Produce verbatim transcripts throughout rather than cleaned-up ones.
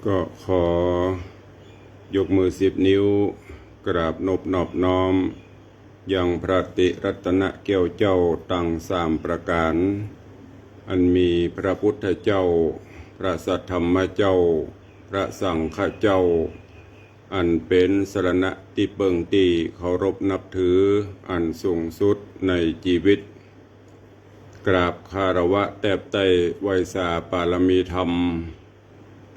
ก็ขอยกมือสิบนิ้ว กราบนบนอบน้อม ยังพระติรัตนแก้วเจ้าตังสามประก๋าน อันมีพระพุทธเจ้า พระสัทธรรมเจ้า พระสังฆเจ้า อันเป๋นสรณะตี้เปิ้งตี้เคารพนับถืออันสูงสุดในจีวิต กราบคารวะแตบไต้ไหว้สาปารมีธรรม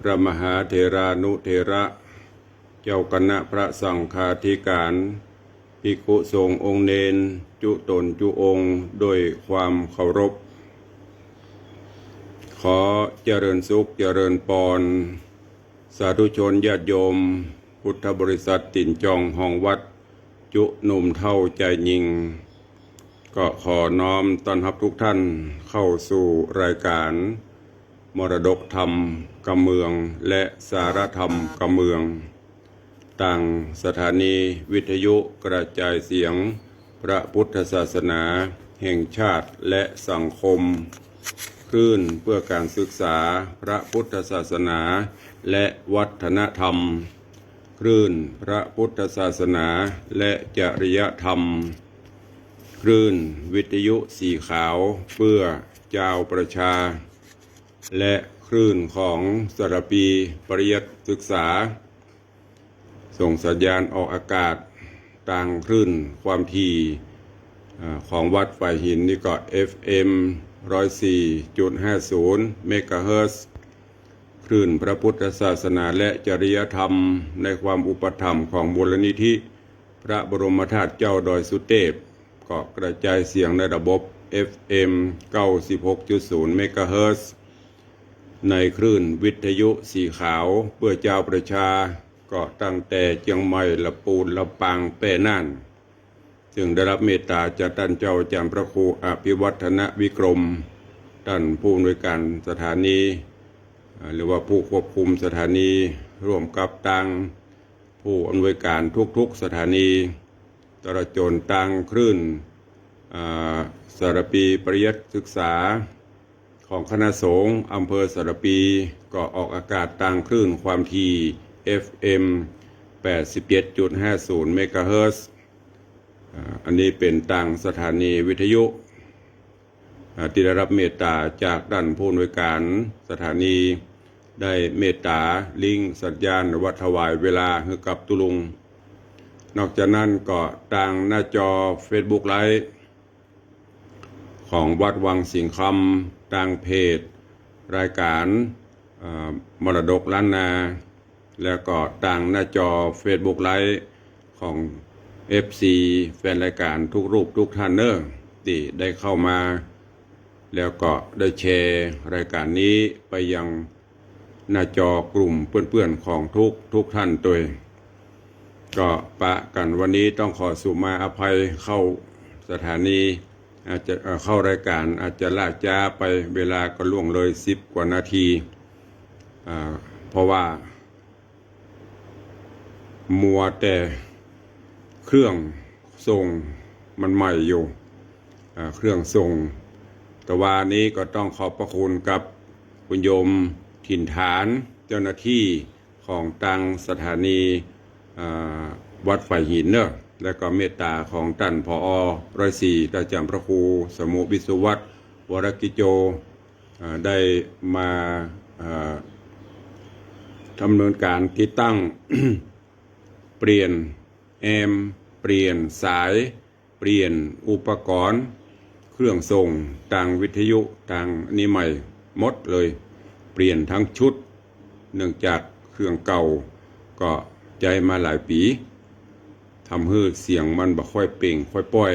พระมหาเถรานุเถระ เจ้าคณะพระสังฆาธิก๋าน ภิกขุสงฆ์องค์เณร จุ๊ต๋นจุ๊องค์ โดยความเคารพ ขอเจริญสุขเจริญปอน สาธุชนญาติโยม พุทธบริษัทตี๋นจองห้องวัด จุ๊หนุ่มเฒ่าจายญิง ก็ขอน้อมต้อนฮับทุกท่านเข้าสู่รายก๋าน มรดกธรรมกำเมือง และสาระธรรมกำเมือง ตางสถานีวิทยุกระจายเสียงพระพุทธศาสนาแห่งชาติและสังคม คลื่นเพื่อการศึกษาพระพุทธศาสนาและวัฒนธรรม คลื่นพระพุทธศาสนาและจริยธรรม คลื่นวิทยุสีขาวเพื่อจาวประชา และคลื่นของสารภีปริยัติศึกษา ส่งสัญญาณออกอากาศตางคลื่นความถี่ อ่า ของวัดฝายหินนี่ก็ เอฟเอ็ม ร้อยสี่จุดห้าศูนย์ เมกะเฮิรตซ์ คลื่นพระพุทธศาสนาและจริยธรรมในความอุปถัมภ์ของมูลนิธิพระบรมธาตุเจ้าดอยสุเตพ ก็กระจายเสียงในระบบ เอฟเอ็ม เก้าสิบหกจุดศูนย์ เมกะเฮิรตซ์ ในคลื่นวิทยุสีขาวเพื่อจาวประชา ก็ตั้งแต่เจียงใหม่ ละปูน ลำปาง แป้ น่าน ซึ่งได้ฮับเมตต๋าจากต้านเจ้าอาจ๋ารย์พระครูอภิวัฒนวิกรม ต้านผู้อำนวยก๋านสถานี อ่า หรือว่าผู้ควบคุมสถานี ร่วมกับตางผู้อำนวยก๋านทุกๆสถานี ตลอดจ๋นตางคลื่น อ่า สารภีปริยัติศึกษา ของคณะสงฆ์อำเภอสารภี ก็ออกอากาศตางคลื่นความถี่ เอฟเอ็ม แปดสิบเจ็ดจุดห้าศูนย์ เมกะเฮิรตซ์ อ่า อันนี้เป๋นตางสถานีวิทยุ อ่า ตี้ได้ฮับเมตต๋าจากต้านผู้อำนวยก๋านสถานี ได้เมตต๋าลิงก์สัญญาณ หรือว่าถวายเวลาหื้อกับตุ๊ลุง นอกจากนั้นก็ตางหน้าจอเฟซบุ๊กไลฟ์ ของวัดวังสิงห์คำ ตางเพจรายก๋าน เอ่อ มรดกล้านนา แล้วก็ตางหน้าจอเฟซบุ๊กไลฟ์ของ เอฟซี แฟนรายก๋านทุกรูปทุกท่านเน่อ ตี้ได้เข้ามา แล้วก็ได้แชร์รายก๋านนี้ไปยังหน้าจอกลุ่มเปื้อนๆของทุกๆท่านตวย ก็ปะกั๋นวันนี้ต้องขอสุมาอภัย เข้าสถานีอาจจะ เอ่อ เข้ารายก๋านอาจจะล่าจ๊าไป เวลาก็ล่วงเลยสิบกว่านาที อ่า เพราะว่ามัวแต่เครื่องส่งมันใหม่อยู่ อ่า เครื่องส่ง แต่ว่านี้ก็ต้องขอบพระคุณกับคุณโยมถิ่นฐาน เจ้าหน้าที่ ของตางสถานี อ่า วัดฝายหินเน่อ แล้วก็เมตต๋าของต้าน ผอ ร้อยสี่ ต้านอาจ๋ารย์พระครูสมุห์ วิศวัฒน์ วรกิจโจ อ่า ได้มา อ่า ดำเนินก๋านติดตั้ง เปลี่ยนแอมป์ เปลี่ยนสาย เปลี่ยนอุปกรณ์เครื่องส่งตางวิทยุตางนี้ใหม่หมดเลย เปลี่ยนทั้งชุด เนื่องจากเครื่องเก่าก็ใจ๊มาหลายปี๋ ทำหื้อเสียงมันบ่ค่อยเป่งค่อยป้อย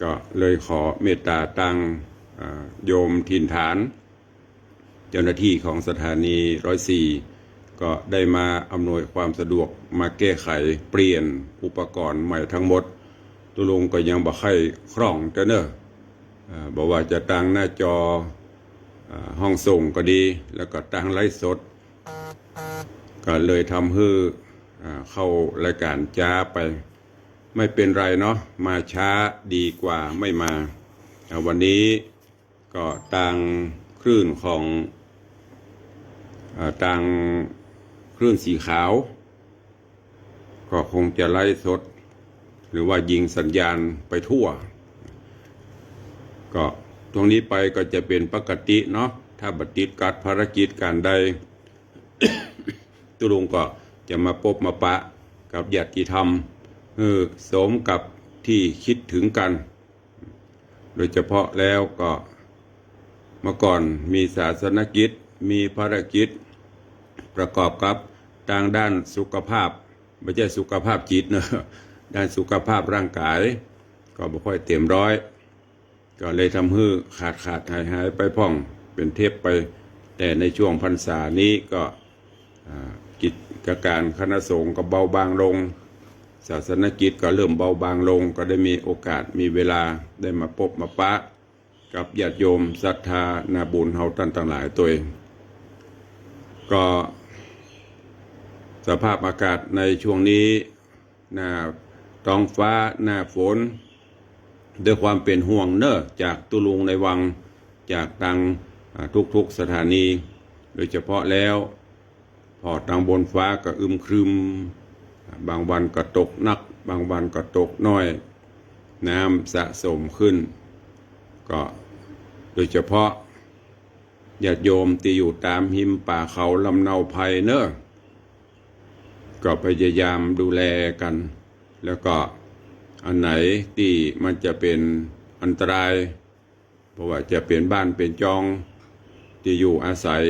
ก็เลยขอเมตต๋าตาง อ่า โยมถิ่นฐาน เจ้าหน้าที่ของสถานีร้อยสี่ ก็ได้มาอำนวยความสะดวก มาแก้ไข เปลี่ยนอุปกรณ์ใหม่ทั้งหมด ตุ๊ลุงก็ยังบ่ใค่คล่องเตื้อเน่อ อ่า บ่ว่าจะตางหน้าจอ อ่า ห้องส่งก็ดี แล้วก็ตางไลฟ์สด ก็เลยทำหื้อ อ่า เข้ารายก๋านจ๊าไป ไม่เป๋นไรเนาะ มาช้าดีกว่าไม่มา อ่า วันนี้ ก็ตางคลื่นของ อ่า ตาง คลื่นสีขาว ก็คงจะไลฟ์สด หรือว่ายิงสัญญาณไปทั่ว ก็ตรงนี้ไปก็จะเป๋นปกติเนาะ ถ้าบ่ติดขัดภารกิจก๋านใด ตุ๊ลุงก็จะมาปบมาปะกับญาติธรรม เออ สมกับตี้กึ๊ดเถิงกั๋น โดยเฉพาะแล้วก็เมื่อก่อนมีศาสนกิจ มีภารกิจ ประกอบกับตางด้านสุขภาพ บ่ใจ้สุขภาพจิตเนาะ ด้านสุขภาพร่างก๋าย ก็บ่ค่อยเต๋มร้อย ก็เลยทำหื้อขาดขาดหายหายไปพ่อง เป๋นเทปไป แต่ในช่วงพรรษานี้ก็ อ่า กิจก๋านคณะสงฆ์ก็เบาบางลง ศาสนกิจก็เริ่มเบาบางลง ก็ได้มีโอกาสมีเวลาได้มาปบมาปะกับญาติโยมศรัทธานาบุญเฮาต้านตังหลายตวย ก็สภาพอากาศในช่วงนี้ หน้าท้องฟ้าหน้าฝน ด้วยความเป๋นห่วงเนาะ จากตุ๊ลุงในวัง จากตาง อ่า ทุกๆสถานี โดยเฉพาะแล้ว ผ่อตางบนฟ้าก็อึมครึม บางวันก็ตกหนัก บางวันก็ตกน้อย น้ำสะสมขึ้น ก็โดยเฉพาะญาติโยมตี้อยู่ต๋ามฮิมป่าเขาลำเนาไพรเนาะ ก็พยายามดูแลกั๋น แล้วก็อันไหนตี้มันจะเป๋นอันตราย บ่ว่าจะเป๋นบ้านเป๋นจอง ตี้อยู่อาศัย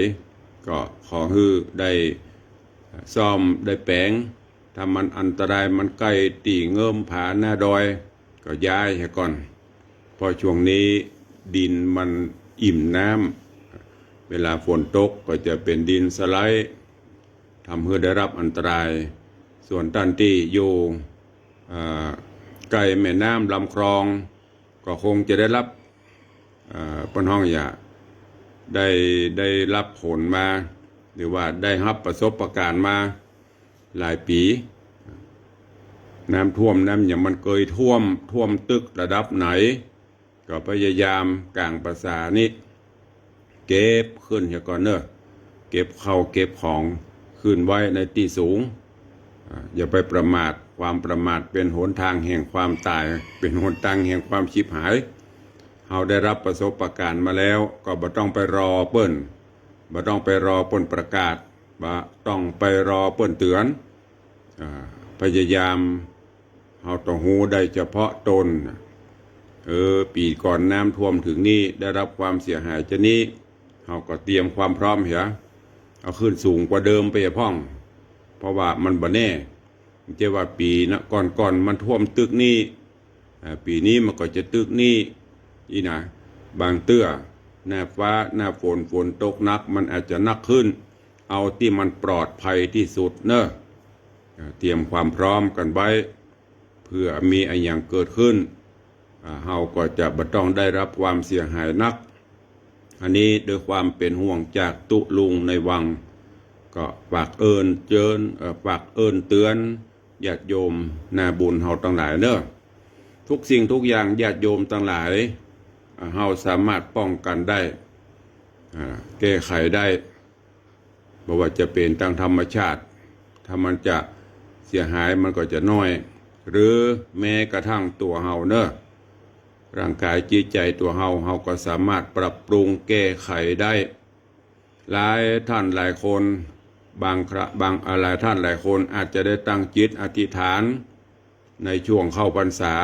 ก็ขอหื้อได้ซ่อมได้แป๋ง ถ้ามันอันตรายมันใก้ตี้เงิมผาหน้าดอย ก็ย้ายเหียก่อน เพราะช่วงนี้ดินมันอิ่มน้ำ เวลาฝนตกก็จะเป๋นดินสไลด์ ทำหื้อได้รับอันตราย ส่วนต้านตี้อยู่ เอ่อ ใก้แม่น้ำลำคลอง ก็คงจะได้รับ เอ่อ เปิ้นฮ้องหยัง ได้ ได้รับผลมา หรือว่าได้ฮับประสบการณ์มาหลายปี๋ น้ำท่วมน้ำหยังมันเกยท่วม ท่วมตึกระดับไหน ก็พยายามก๋างภาษานี้ เก็บขึ้นเหียก่อนเนาะ เก็บข้าวเก็บของขึ้นไว้ในตี้สูง อ่า อย่าไปประมาท ความประมาทเป๋นหนตางแห่งความต๋าย เป๋นหนตางแห่งความฉิบหาย เฮาได้รับประสบการณ์มาแล้ว ก็บ่ต้องไปรอเปิ้น บ่ต้องไปรอเปิ้นประกาศ บ่ต้องไปรอเปิ้นเตือน อ่า พยายาม เฮาต้องฮู้ได้เฉพาะตน เออ ปี๋ก่อนน้ำท่วมเถิงนี้ ได้รับความเสียหายจานี้ เฮาก็เตรียมความพร้อมเหีย เอาขึ้นสูงกว่าเดิมไปพ่อง เพราะว่ามันบ่แน่ บ่ใจ้ว่าปี๋นะ ก่อนๆมันท่วมตึกนี้ อ่า ปี๋นี้มันก็จะตึกนี้ อี้นะ บางเตื้อ หน้าฟ้า หน้าฝน ฝนตกหนัก มันอาจจะหนักขึ้น เอาตี้มันปลอดภัยตี้สุดเนาะ อ่า เตรียมความพร้อมกั๋นไว้ เผื่อมีอะหยังเกิดขึ้น อ่า เฮาก็จะบ่ต้องได้รับความเสียหายนัก อันนี้ด้วยความเป๋นห่วงจากตุ๊ลุงในวัง ก็ฝากเอิ้นเจิญ เอ่อ ฝากเอิ้นเตือนญาติโยมนาบุญเฮาตังหลายเนาะ ทุกสิ่งทุกอย่างญาติโยมตังหลาย อ่า เฮาสามารถป้องกันได้ อ่า แก้ไขได้ บ่ว่าจะเป๋นตางธรรมชาติ ถ้ามันจะเสียหายมันก็จะน้อย หรือแม้กระทั่งตั๋วเฮาเนาะ ร่างก๋ายจิตใจ๋ตั๋วเฮา เฮาก็สามารถปรับปรุงแก้ไขได้ หลายต้านหลายคน บางครา บาง อ่า หลายต้านหลายคนอาจจะได้ตั้งจิตอธิษฐาน ในช่วงเข้าพรรษา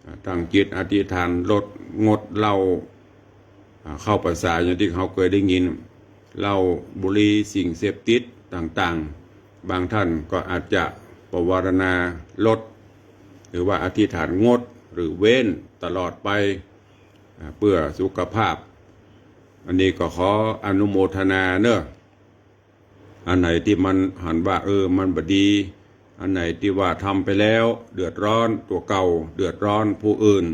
อ่า ตั้งจิตอธิษฐานลด งดเหล้า อ่า เข้าพรรษาอย่างตี้เฮาเกยได้ยิน เหล้า บุหรี่ สิ่งเสพติดต่างๆ บางต้านก็อาจจะภาวนาลด หรือว่าอธิษฐานงด หรือเว้นตลอดไป อ่า เปื้อสุขภาพ อันนี้ก็ขออนุโมทนาเนาะ อันไหนตี้มันหันว่า เออ มันบ่ดี อันไหนตี้ว่าทำไปแล้วเดือดร้อนตั๋วเก่า เดือดร้อนผู้อื่น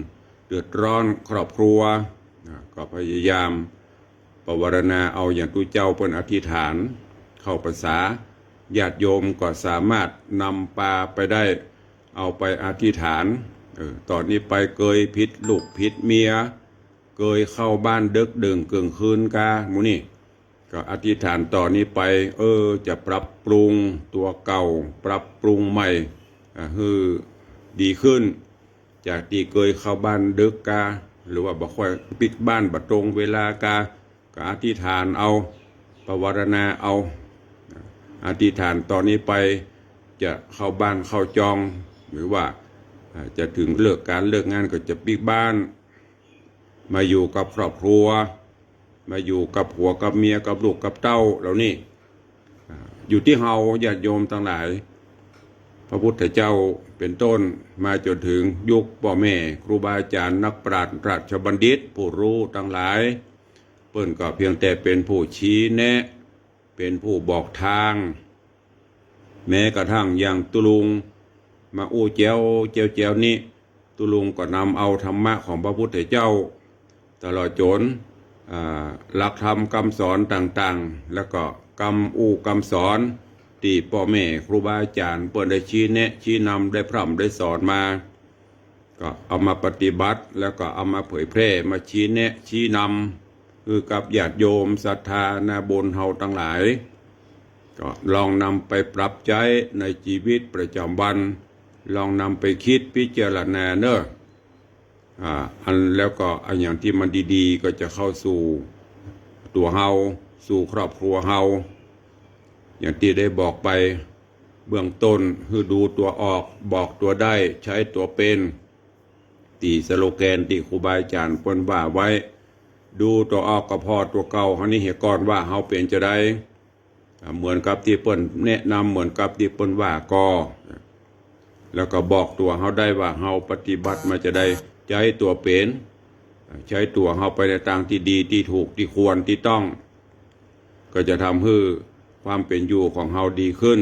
เดือดร้อนครอบครัว อ่า ก็พยายามภาวนาเอาอย่างตุ๊เจ้าเปิ้นอธิษฐาน เข้าพรรษา ญาติโยมก็สามารถนำปาไปได้ เอาไปอธิษฐาน เออ ต๋อนนี้ไปเกยผิดลูกผิดเมีย เกยเข้าบ้านเดิ็กเดิ่งเกิ่งคืนกา หมู่นี้ ก็อธิษฐานต่อนี้ไป เออ จะปรับปรุงตั๋วเก่า ปรับปรุงใหม่ อ่า หื้อดีขึ้น จากตี้เกยเข้าบ้านดึกกา หรือว่าบ่ค่อยปิดบ้านบ่ตรงเวลากา ก็อธิษฐานเอา ภาวนาเอา อธิษฐานต่อนี้ไป จะเข้าบ้านเข้าจอง หรือว่า อ่า จะเถิงเลิกก๋านเลิกงานก็จะปิ๊กบ้าน มาอยู่กับครอบครัว มาอยู่กับผัวกับเมียกับลูกกับเต้าเหล่านี้ อ่า อยู่ตี้เฮาญาติโยมตังหลาย พระพุทธเจ้าเป๋นต้น มาจ๋นเถิงยุคป้อแม่ครูบาอาจารย์นักปราชญ์ราชบัณฑิตผู้ฮู้ตังหลาย เปิ้นก็เปียงแต่เป๋นผู้ชี้แนะ เป๋นผู้บอกตาง แม้กระทั่งอย่างตุ๊ลุงมาอู้แจ้ว แจ้ว แจ้วนี้ ตุ๊ลุงก็นำเอาธรรมะของพระพุทธเจ้า ตลอดจ๋น อ่า หลักธรรมกำสอนต่างๆ แล้วก็กำอู้กำสอนตี้ป้อแม่ครูบาอาจารย์เปิ้นได้ชี้แนะชี้นำ ได้พร่ำได้สอนมา ก็เอามาปฏิบัติ แล้วก็เอามาเผยแพร่ มาชี้แนะชี้นำ หื้อกับญาติโยมศรัทธานาบุญเฮาตังหลาย ก็ลองนำไปปรับใจ๊ในจีวิตประจ๋ำวัน ลองนำไปกึ๊ดพิจารณาเน่อ อ่า อันแล้วก็อันอย่างตี้มันดีๆ ก็จะเข้าสู่ตั๋วเฮา สู่ครอบครัวเฮา อย่างตี้ได้บอกไปเบื้องต้น หื้อดูตั๋วออก บอกตั๋วได้ ใจ๊ตั๋วเป๋น ตี้สโลแกนตี้ครูบาอาจารย์เปิ้นว่าไว้ ดูตั๋วออกก็ผ่อตั๋วเก่าเฮานี้เหียก่อนว่าเฮาเป๋นจาใด อ่า เหมือนกับตี้เปิ้นแนะนำ เหมือนกับตี้เปิ้นว่าก่อ แล้วก็บอกตั๋วเฮาได้ว่าเฮาปฏิบัติมาจาใด ใจ๊ตั๋วเป๋น อ่า ใจ๊ตั๋วเฮาไปในตางตี้ดี ตี้ถูก ตี้ควร ตี้ต้อง ก็จะทำหื้อความเป๋นอยู่ของเฮาดีขึ้น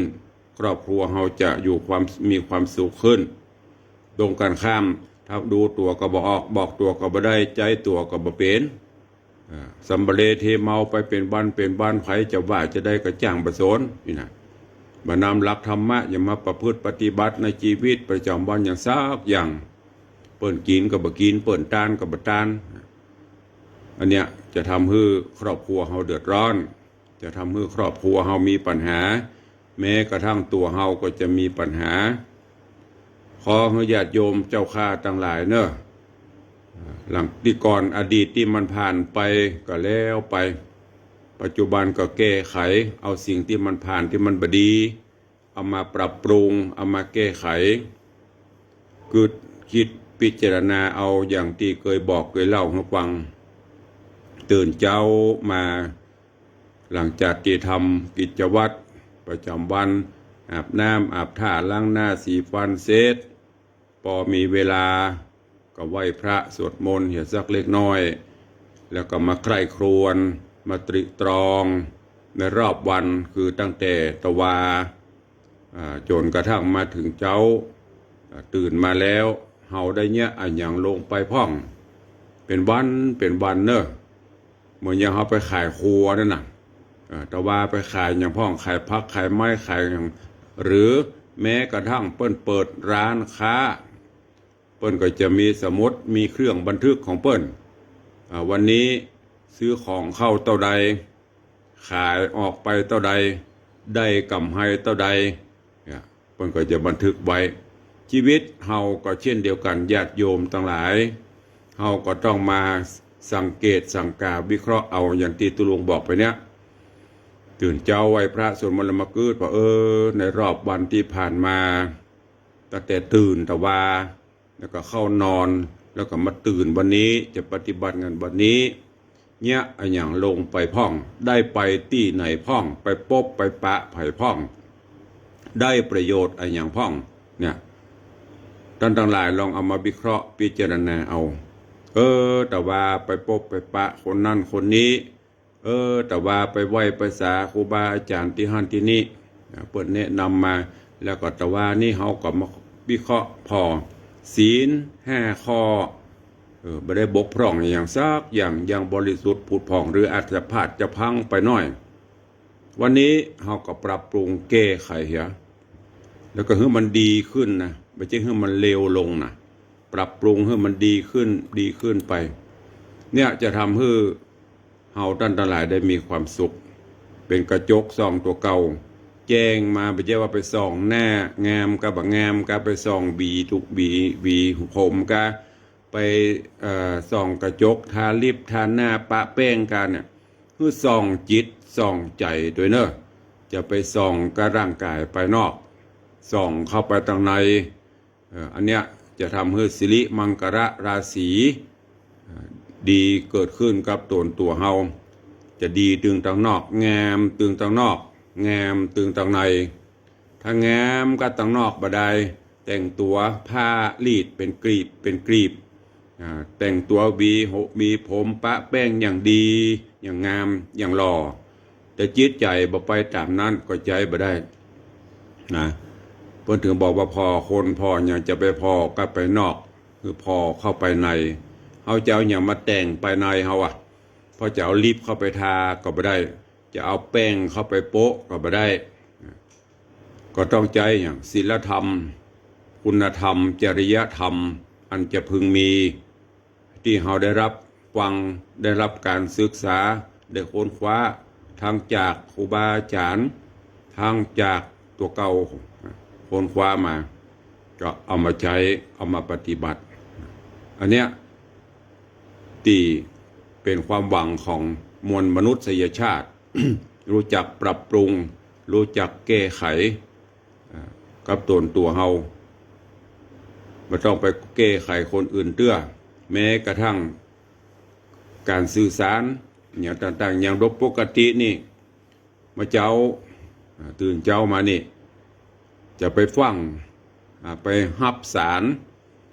ครอบครัวเฮาจะอยู่ความ มีความสุขขึ้น ตรงกันข้าม ถ้าดูตั๋วก็บ่ออก บอกตั๋วก็บ่ได้ ใจ๊ตั๋วก็บ่เป๋น อ่า สัมปะเลเทเมาไปเป๋นวันเป๋นวัน ใผจะว่าจาใดก็จ้างบ่สน นี่นะ บ่นำหลักธรรมะ อย่ามาประพฤติปฏิบัติในจีวิตประจ๋ำวันอย่างสักอย่าง เปิ้นกิ๋นก็บ่กิ๋น เปิ้นตานก็บ่ตาน อันเนี้ยจะทำหื้อครอบครัวเฮาเดือดร้อน จะทำหื้อครอบครัวเฮามีปัญหา แม้กระทั่งตั๋วเฮาก็จะมีปัญหา ขอหื้อญาติโยมเจ้าข้าตังหลายเน่อ หลังตี้ก่อนอดีตตี้มันผ่านไปก็แล้วไป ปัจจุบันก็แก้ไข เอาสิ่งตี้มันผ่านตี้มันบ่ดี เอามาปรับปรุง เอามาแก้ไข กึ๊ดกึ๊ดพิจารณาเอาอย่างตี้เกยบอกเกยเล่าหื้อฟัง ตื่นเจ๊ามา หลังจากตี้ทำกิจวัตรประจ๋ำวัน อาบน้ำอาบท่า ล้างหน้าสีฟันเสร็จ ปอมีเวลาก็ไหว้พระสวดมนต์เหียสักเล็กน้อย แล้วก็มาใคร่ครวญ มาตริตรองในรอบวัน คือตั้งแต่ตะวา อ่า จ๋นกระทั่งมาเถิงเจ๊า อ่า ตื่นมาแล้ว เฮาได้เยียะอะหยังลงไปพ่อง เป๋นวันเป๋นวันเน่อ เหมือนอย่างเฮาไปขายครัวนั่นน่ะ เอ่อ ตะวาไปขายอย่างพ่อง ขายผัก ขายไม้ ขายอย่าง หรือแม้กระทั่งเปิ้นเปิดร้านค้า เปิ้นก็จะมีสมุด มีเครื่องบันทึกของเปิ้น อ่า วันนี้ซื้อของเข้าเต้าใด ขายออกไปเต้าใด ได้กำไรเต้าใด เนี่ย เปิ้นก็จะบันทึกไว้ จีวิตเฮาก็เช่นเดียวกั๋น ญาติโยมตังหลาย เฮาก็ต้องมาสังเกตสังกาวิเคราะห์เอา อย่างตี้ตุ๊ลุงบอกไปเนี่ย ตื่นเจ๊าไหว้พระสวดมนต์แล้วมากึ๊ดว่า เออ ในรอบวันตี้ผ่านมา ตั้งแต่ตื่นตะวา แล้วก็เข้านอน แล้วก็มาตื่นวันนี้ จะปฏิบัติงานวันนี้ เยียะอะหยังลงไปพ่อง ได้ไปตี้ไหนพ่อง ไปปบไปปะใผพ่อง ได้ประโยชน์อะหยังพ่อง เนี่ย ต้านตังหลายลองเอามาวิเคราะห์พิจารณาเอา เออ ตะวาไปปบไปปะคนนั้นคนนี้ เออ ตะวาไปไหว้ไปสาครูบาอาจ๋ารย์ตี้หั้นตี้นี่ อ่า เปิ้นแนะนำมา แล้วก็ตะวานี้เฮาก็มาวิเคราะห์ผ่อ ศีลห้าข้อ เออ บ่ได้บกพร่องอะหยังสักอย่าง ยังบริสุทธิ์ผุดผ่อง หรืออาจจะพลาดจะพลั้งไปหน้อย วันนี้เฮาก็ปรับปรุงแก้ไขเหีย แล้วก็หื้อมันดีขึ้นนะ บ่ใจ้หื้อมันเลวลงนะ ปรับปรุงหื้อมันดีขึ้น ดีขึ้นไป เนี่ยจะทำหื้อเฮาต้านตังหลายได้มีความสุข เป๋นกระจกส่องตั๋วเก่า แจ้งมา บ่ใจ้ว่าไปส่องหน้างามกับบ่งาม กับไปส่องหวีถูกหวี หวีผมกับไป เอ่อ ส่องกระจก ทาลิป ทาหน้า ปะแป้งกั๋นเนี่ย หื้อส่องจิตส่องใจ๋ตวยเน่อ จะไปส่องกับร่างก๋ายภายนอก ส่องเข้าไปตังใน เอ่อ อันเนี้ยจะทำหื้อสิริมังคละราศี เอ่อ ดีเกิดขึ้นกับต๋นตั๋วเฮา จะดีตึงตังนอก งามตึงตังนอก งามตึงตังใน ถ้างามกับตังนอกบ่ได้ แต่งตั๋วผ้ารีดเป๋นกลีบเป๋นกลีบ อ่า แต่งตั๋วหวีหกหวีผม ปะแป้งอย่างดี อย่างงาม อย่างหล่อ แต่จิตใจ๋บ่ไปต๋ามนั้นก็ใจ๊บ่ได้นะ เปิ้นถึงบอกว่าผ่อคนผ่อหยังจะไปผ่อกับภายนอก คือผ่อเข้าไปใน เฮาจะเอาหยังมาแต่งภายในเฮาอะ เพราะจะเอาลิปเข้าไปทาก็บ่ได้ จะเอาแป้งเข้าไปโปะก็บ่ได้ ก็ต้องใจ๊หยัง ศีลธรรม คุณธรรม จริยธรรม อันจะพึงมี ตี้เฮาได้ฮับฟัง ได้ฮับก๋านศึกษา ได้ค้นคว้า ตึงจากครูบาอาจ๋ารย์ ตึงจากตั๋วเก่าค้นคว้ามา ก็เอามาใจ๊ เอามาปฏิบัติ อันเนี้ย ตี้เป๋นความหวังของมวลมนุษยชาติ ฮู้จักปรับปรุง ฮู้จักแก้ไข อ่า กับต๋นตั๋วเฮา บ่ต้องไปแก้ไขคนอื่นเตื้อ แม้กระทั่งก๋านสื่อสาร อย่างต่างๆ อย่างโดยปกตินี่ เมื่อเจ๊า อ่า ตื่นเจ๊ามานี่ จะไปฟั่ง อ่า ไปฮับสาร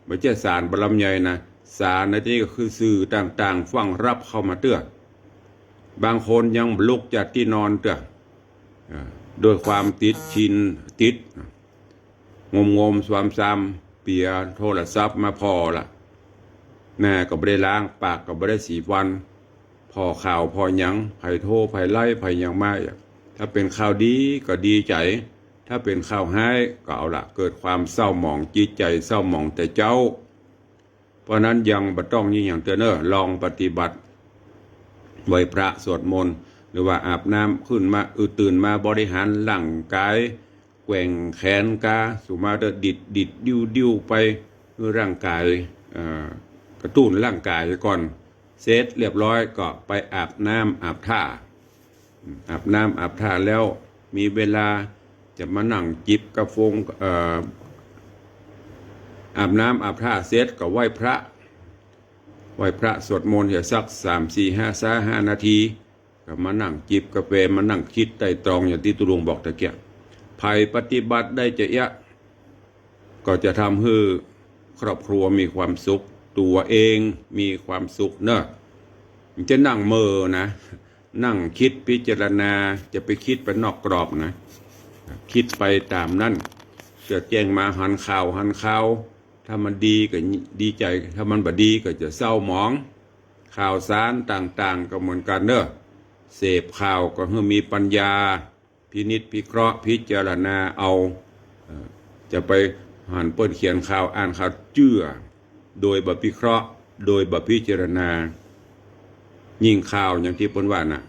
บ่ใจ้สารบ่ลำใหญ่นะ สารในตี้นี้ก็คือสื่อต่างๆ ฟั่งฮับเข้ามาเตื้อ บางคนยังบ่ลุกจากตี้นอนเตื้อ อ่า ด้วยความติดชิน ติด งมๆ ซวมซาม เปียโทรศัพท์มาผ่อละ หน้าก็บ่ได้ล้าง ปากก็บ่ได้สีฟัน ผ่อข่าวผ่อหยัง ใผโทรใผไลน์ใผหยังมา ถ้าเป๋นข่าวดีก็ดีใจ๋ ถ้าเป๋นข่าวฮ้ายก็เอาละ เกิดความเศร้าหมอง จิตใจ๋เศร้าหมองแต่เจ๊า เพราะนั้นยังบ่ต้องยิ่งหยังเตื้อเน่อ ลองปฏิบัติ ไหว้พระสวดมนต์ หรือว่าอาบน้ำขึ้นมา อือ ตื่นมาบริหารร่างกาย แกว่งแขนกา สุมาเตอร์ดิดดิดดิ้วดิ้วไป คือร่างกาย เอ่อ กระตุ้นร่างกายก่อน เสร็จเรียบร้อยก็ไปอาบน้ำอาบท่า อาบน้ำอาบท่าแล้วมีเวลาจะมานั่งจิบกาแฟ เอ่อ อาบน้ำอาบท่าเสร็จก็ไหว้พระ ไหว้พระสวดมนต์เหียสักสามสี่ห้า ซะห้านาที ก็มานั่งจิบกาแฟ มานั่งคิดไตร่ตรองอย่างตี้ตุ๊ลุงบอกตะเกียะ ใผปฏิบัติได้จะเอี้ยะ ก็จะทำหื้อครอบครัวมีความสุข ตั๋วเองมีความสุขเน่อ จะนั่งเม่อนะ นั่งคิดพิจารณา จะไปคิดไปนอกกรอบนะ คิดไปต๋ามนั้น จะแจ้งมาหันข่าวหันข่าว ถ้ามันดีก็ดีใจ๋ ถ้ามันบ่ดีก็จะเศร้าหมอง ข่าวสารต่างๆ ก็เหมือนกั๋นเน่อ เสพข่าวก็หื้อมีปัญญา พินิจพิเคราะห์พิจารณาเอา เอ่อ จะไปหันเปิ้นเขียนข่าว อ่านข่าวเจื้อ โดยบ่พิเคราะห์ โดยบ่พิจารณา ยิ่งข่าวอย่างตี้เปิ้นว่าน่ะ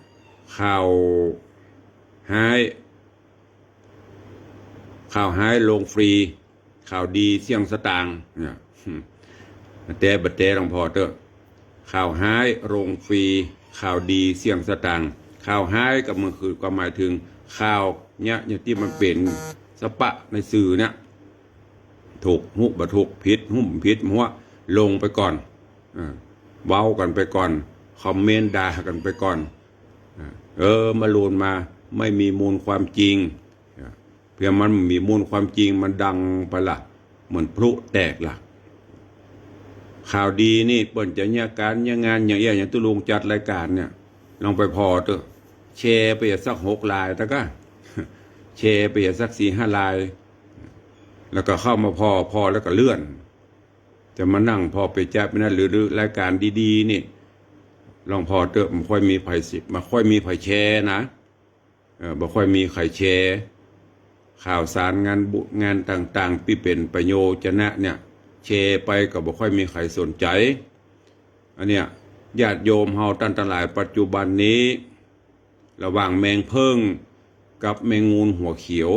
ข่าวฮ้าย ข่าวฮ้ายลงฟรี ข่าวดีเสี้ยงสตางค์เนี่ย แต่บ่แต่หลวงพ่อเต๊อะ ข่าวฮ้ายลงฟรี ข่าวดีเสี้ยงสตางค์ ข่าวฮ้ายก็มันคือความหมายถึงข่าวเนี่ย อย่างตี้มันเป๋นสภาพในสื่อเนี่ย ถูกฮู้บ่ถูก ผิดฮู้ผิดหัว ลงไปก่อน เออ เว้ากั๋นไปก่อน คอมเมนต์ด่ากั๋นไปก่อน เออ เออ มาลูนมา ไม่มีมูลความจริง เพียงมันมีมูลความจริงมันดังไปละ เหมือนพลุแตกละ ข่าวดีนี่เปิ้นจะเยียะก๋านเยียะงานอย่างเอี้ยะ อย่างตุ๊ลุงจัดรายก๋านเนี่ย ลองไปผ่อเต๊อะ แชร์ไปสักหกลายตะก้า แชร์ไปสักสี่ห้าลาย แล้วก็เข้ามาผ่อ ผ่อแล้วก็เลื่อน จะมานั่งผ่อไปจัดไปนั่น หรือ หรือรายก๋านดีๆ นี่ ลองผ่อเต๊อะ บ่ค่อยมีใผสิ บ่ค่อยมีใผแชร์นะ เออ บ่ค่อยมีใผแชร์ ข่าวสารงานบุญงานต่างๆ ตี้เป๋นประโยชน์จะนะเนี่ย แชร์ไปก็บ่ค่อยมีใผสนใจ๋ อันเนี้ย ญาติโยมเฮาต้านตังหลายปัจจุบันนี้ ระหว่างแมงเผิ้งกับแมงงูหัวเขียว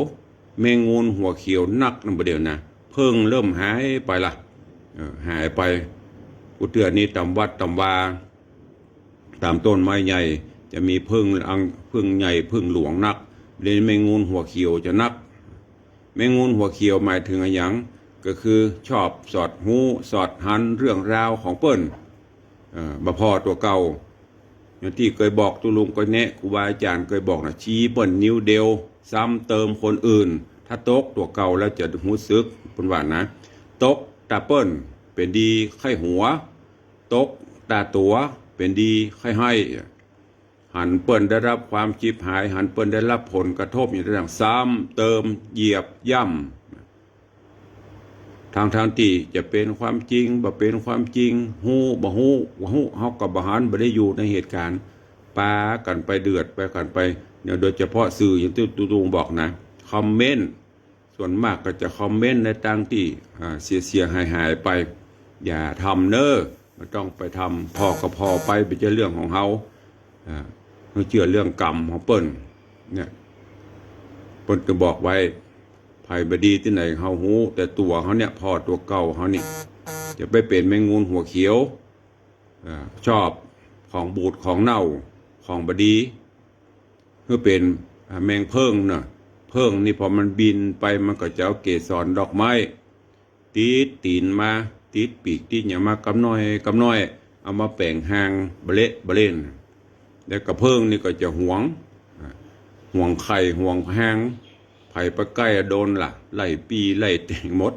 แมงงูหัวเขียวนักนะบ่าเดี่ยวนะ เผิ้งเริ่มหายไปละ เออ หายไป กู้เตื้อนี้ต๋ามวัดต๋ามวา ต๋ามต้นไม้ใหญ่ จะมีเผิ้งอัง เผิ้งใหญ่เผิ้งหลวงนัก เดี๋ยวนี้แมงงูหัวเขียวจะนัก แมงงูหัวเขียวหมายเถิงอะหยัง ก็คือชอบสอดฮู้สอดหันเรื่องราวของเปิ้น เอ่อ บ่าผ่อตั๋วเก่า อย่างตี้เกยบอกตุ๊ลุงเกยแนะครูบาอาจ๋ารย์เกยบอกนะ ชี้เปิ้นนิ้วเดียว ซ้ำเติมคนอื่น ถ้าตกตั๋วเก่าแล้วจะฮู้สึก เปิ้นว่านะ ตกต๋าเปิ้นเป๋นดีใค่หัว ตกต๋าตั๋วเป๋นดีใค่ไห้ หันเปิ้นได้รับความฉิบหาย หันเปิ้นได้รับผลกระทบอย่างต่างๆ ซ้ำเติมเหยียบย่ำ ทั้งๆ ตี้จะเป๋นความจริง บ่เป๋นความจริง ฮู้ บ่ฮู้ บ่ฮู้ เฮาก็บ่หัน บ่ได้อยู่ในเหตุการณ์ ปากั๋นไปเดือด ปากั๋นไป เนี่ย โดยเฉพาะสื่ออย่างตี้ตุ๊ลุงบอกนะ คอมเมนต์ ส่วนมากก็จะคอมเมนต์ในตางตี้ อ่า เสียๆ หายๆ ไป อย่าทำเน้อ บ่ต้องไปทำ ผ่อก็ผ่อไป บ่ใจ้เรื่องของเฮา อ่า เฮาเจื้อเรื่องกรรมของเปิ้น เนี่ย เปิ้นก็บอกไว้ ใผบ่ดีตี้ไหนเฮาฮู้ แต่ตั๋วเฮาเนี่ย ผ่อตั๋วเก่าเฮานี่ จะไปเป๋นแมงงูหัวเขียว อ่า ชอบของบูดของเน่า ของบ่ดี คือเป๋น อ่า แมงเผิ้งเนาะ เผิ้งนี่พอมันบินไปมันก็จะเอาเกสรดอกไม้ ติดตี๋นมา ติดปีก ติดหยังมากำน้อยกำน้อย เอามาแป๋งฮางบะเละบะเล่น แล้วก็เผิ้งนี่ก็จะหวง อ่า หวงไข่หวงฮาง ใผไปใก้อะโดนละ ไล่ปี้ไล่แตงหมด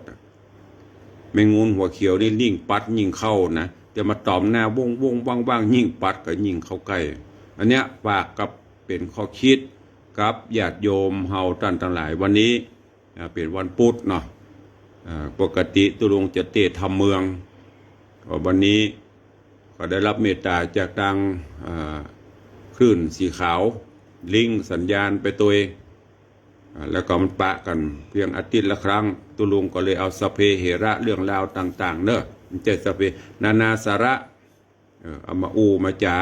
แมงงูหัวเขียวนี่ยิ่งปัดยิ่งเข้านะ จะมาต๋อมหน้าว่งๆ ว่างๆ ยิ่งปัดก็ยิ่งเข้าใก้ อันเนี้ยฝากกับเป๋นข้อคิดกับญาติโยมเฮาต้านตังหลาย วันนี้ อ่า เป๋นวันปุ๊ดเนาะ อ่า ปกติตุ๊ลุงจะเตศน์ธรรมเมือง ก็วันนี้ก็ได้รับเมตต๋าจากตาง อ่า คลื่นสีขาว ลิงก์สัญญาณไปตวย อ่า แล้วก็มันปะกั๋นเพียงอาทิตย์ละครั้ง ตุ๊ลุงก็เลยเอาสัพเพเหระ เรื่องราวต่างๆ เนาะ บ่ใจ้สัพเพ นานาสาระ เออ เอามาอู้มาจ๋า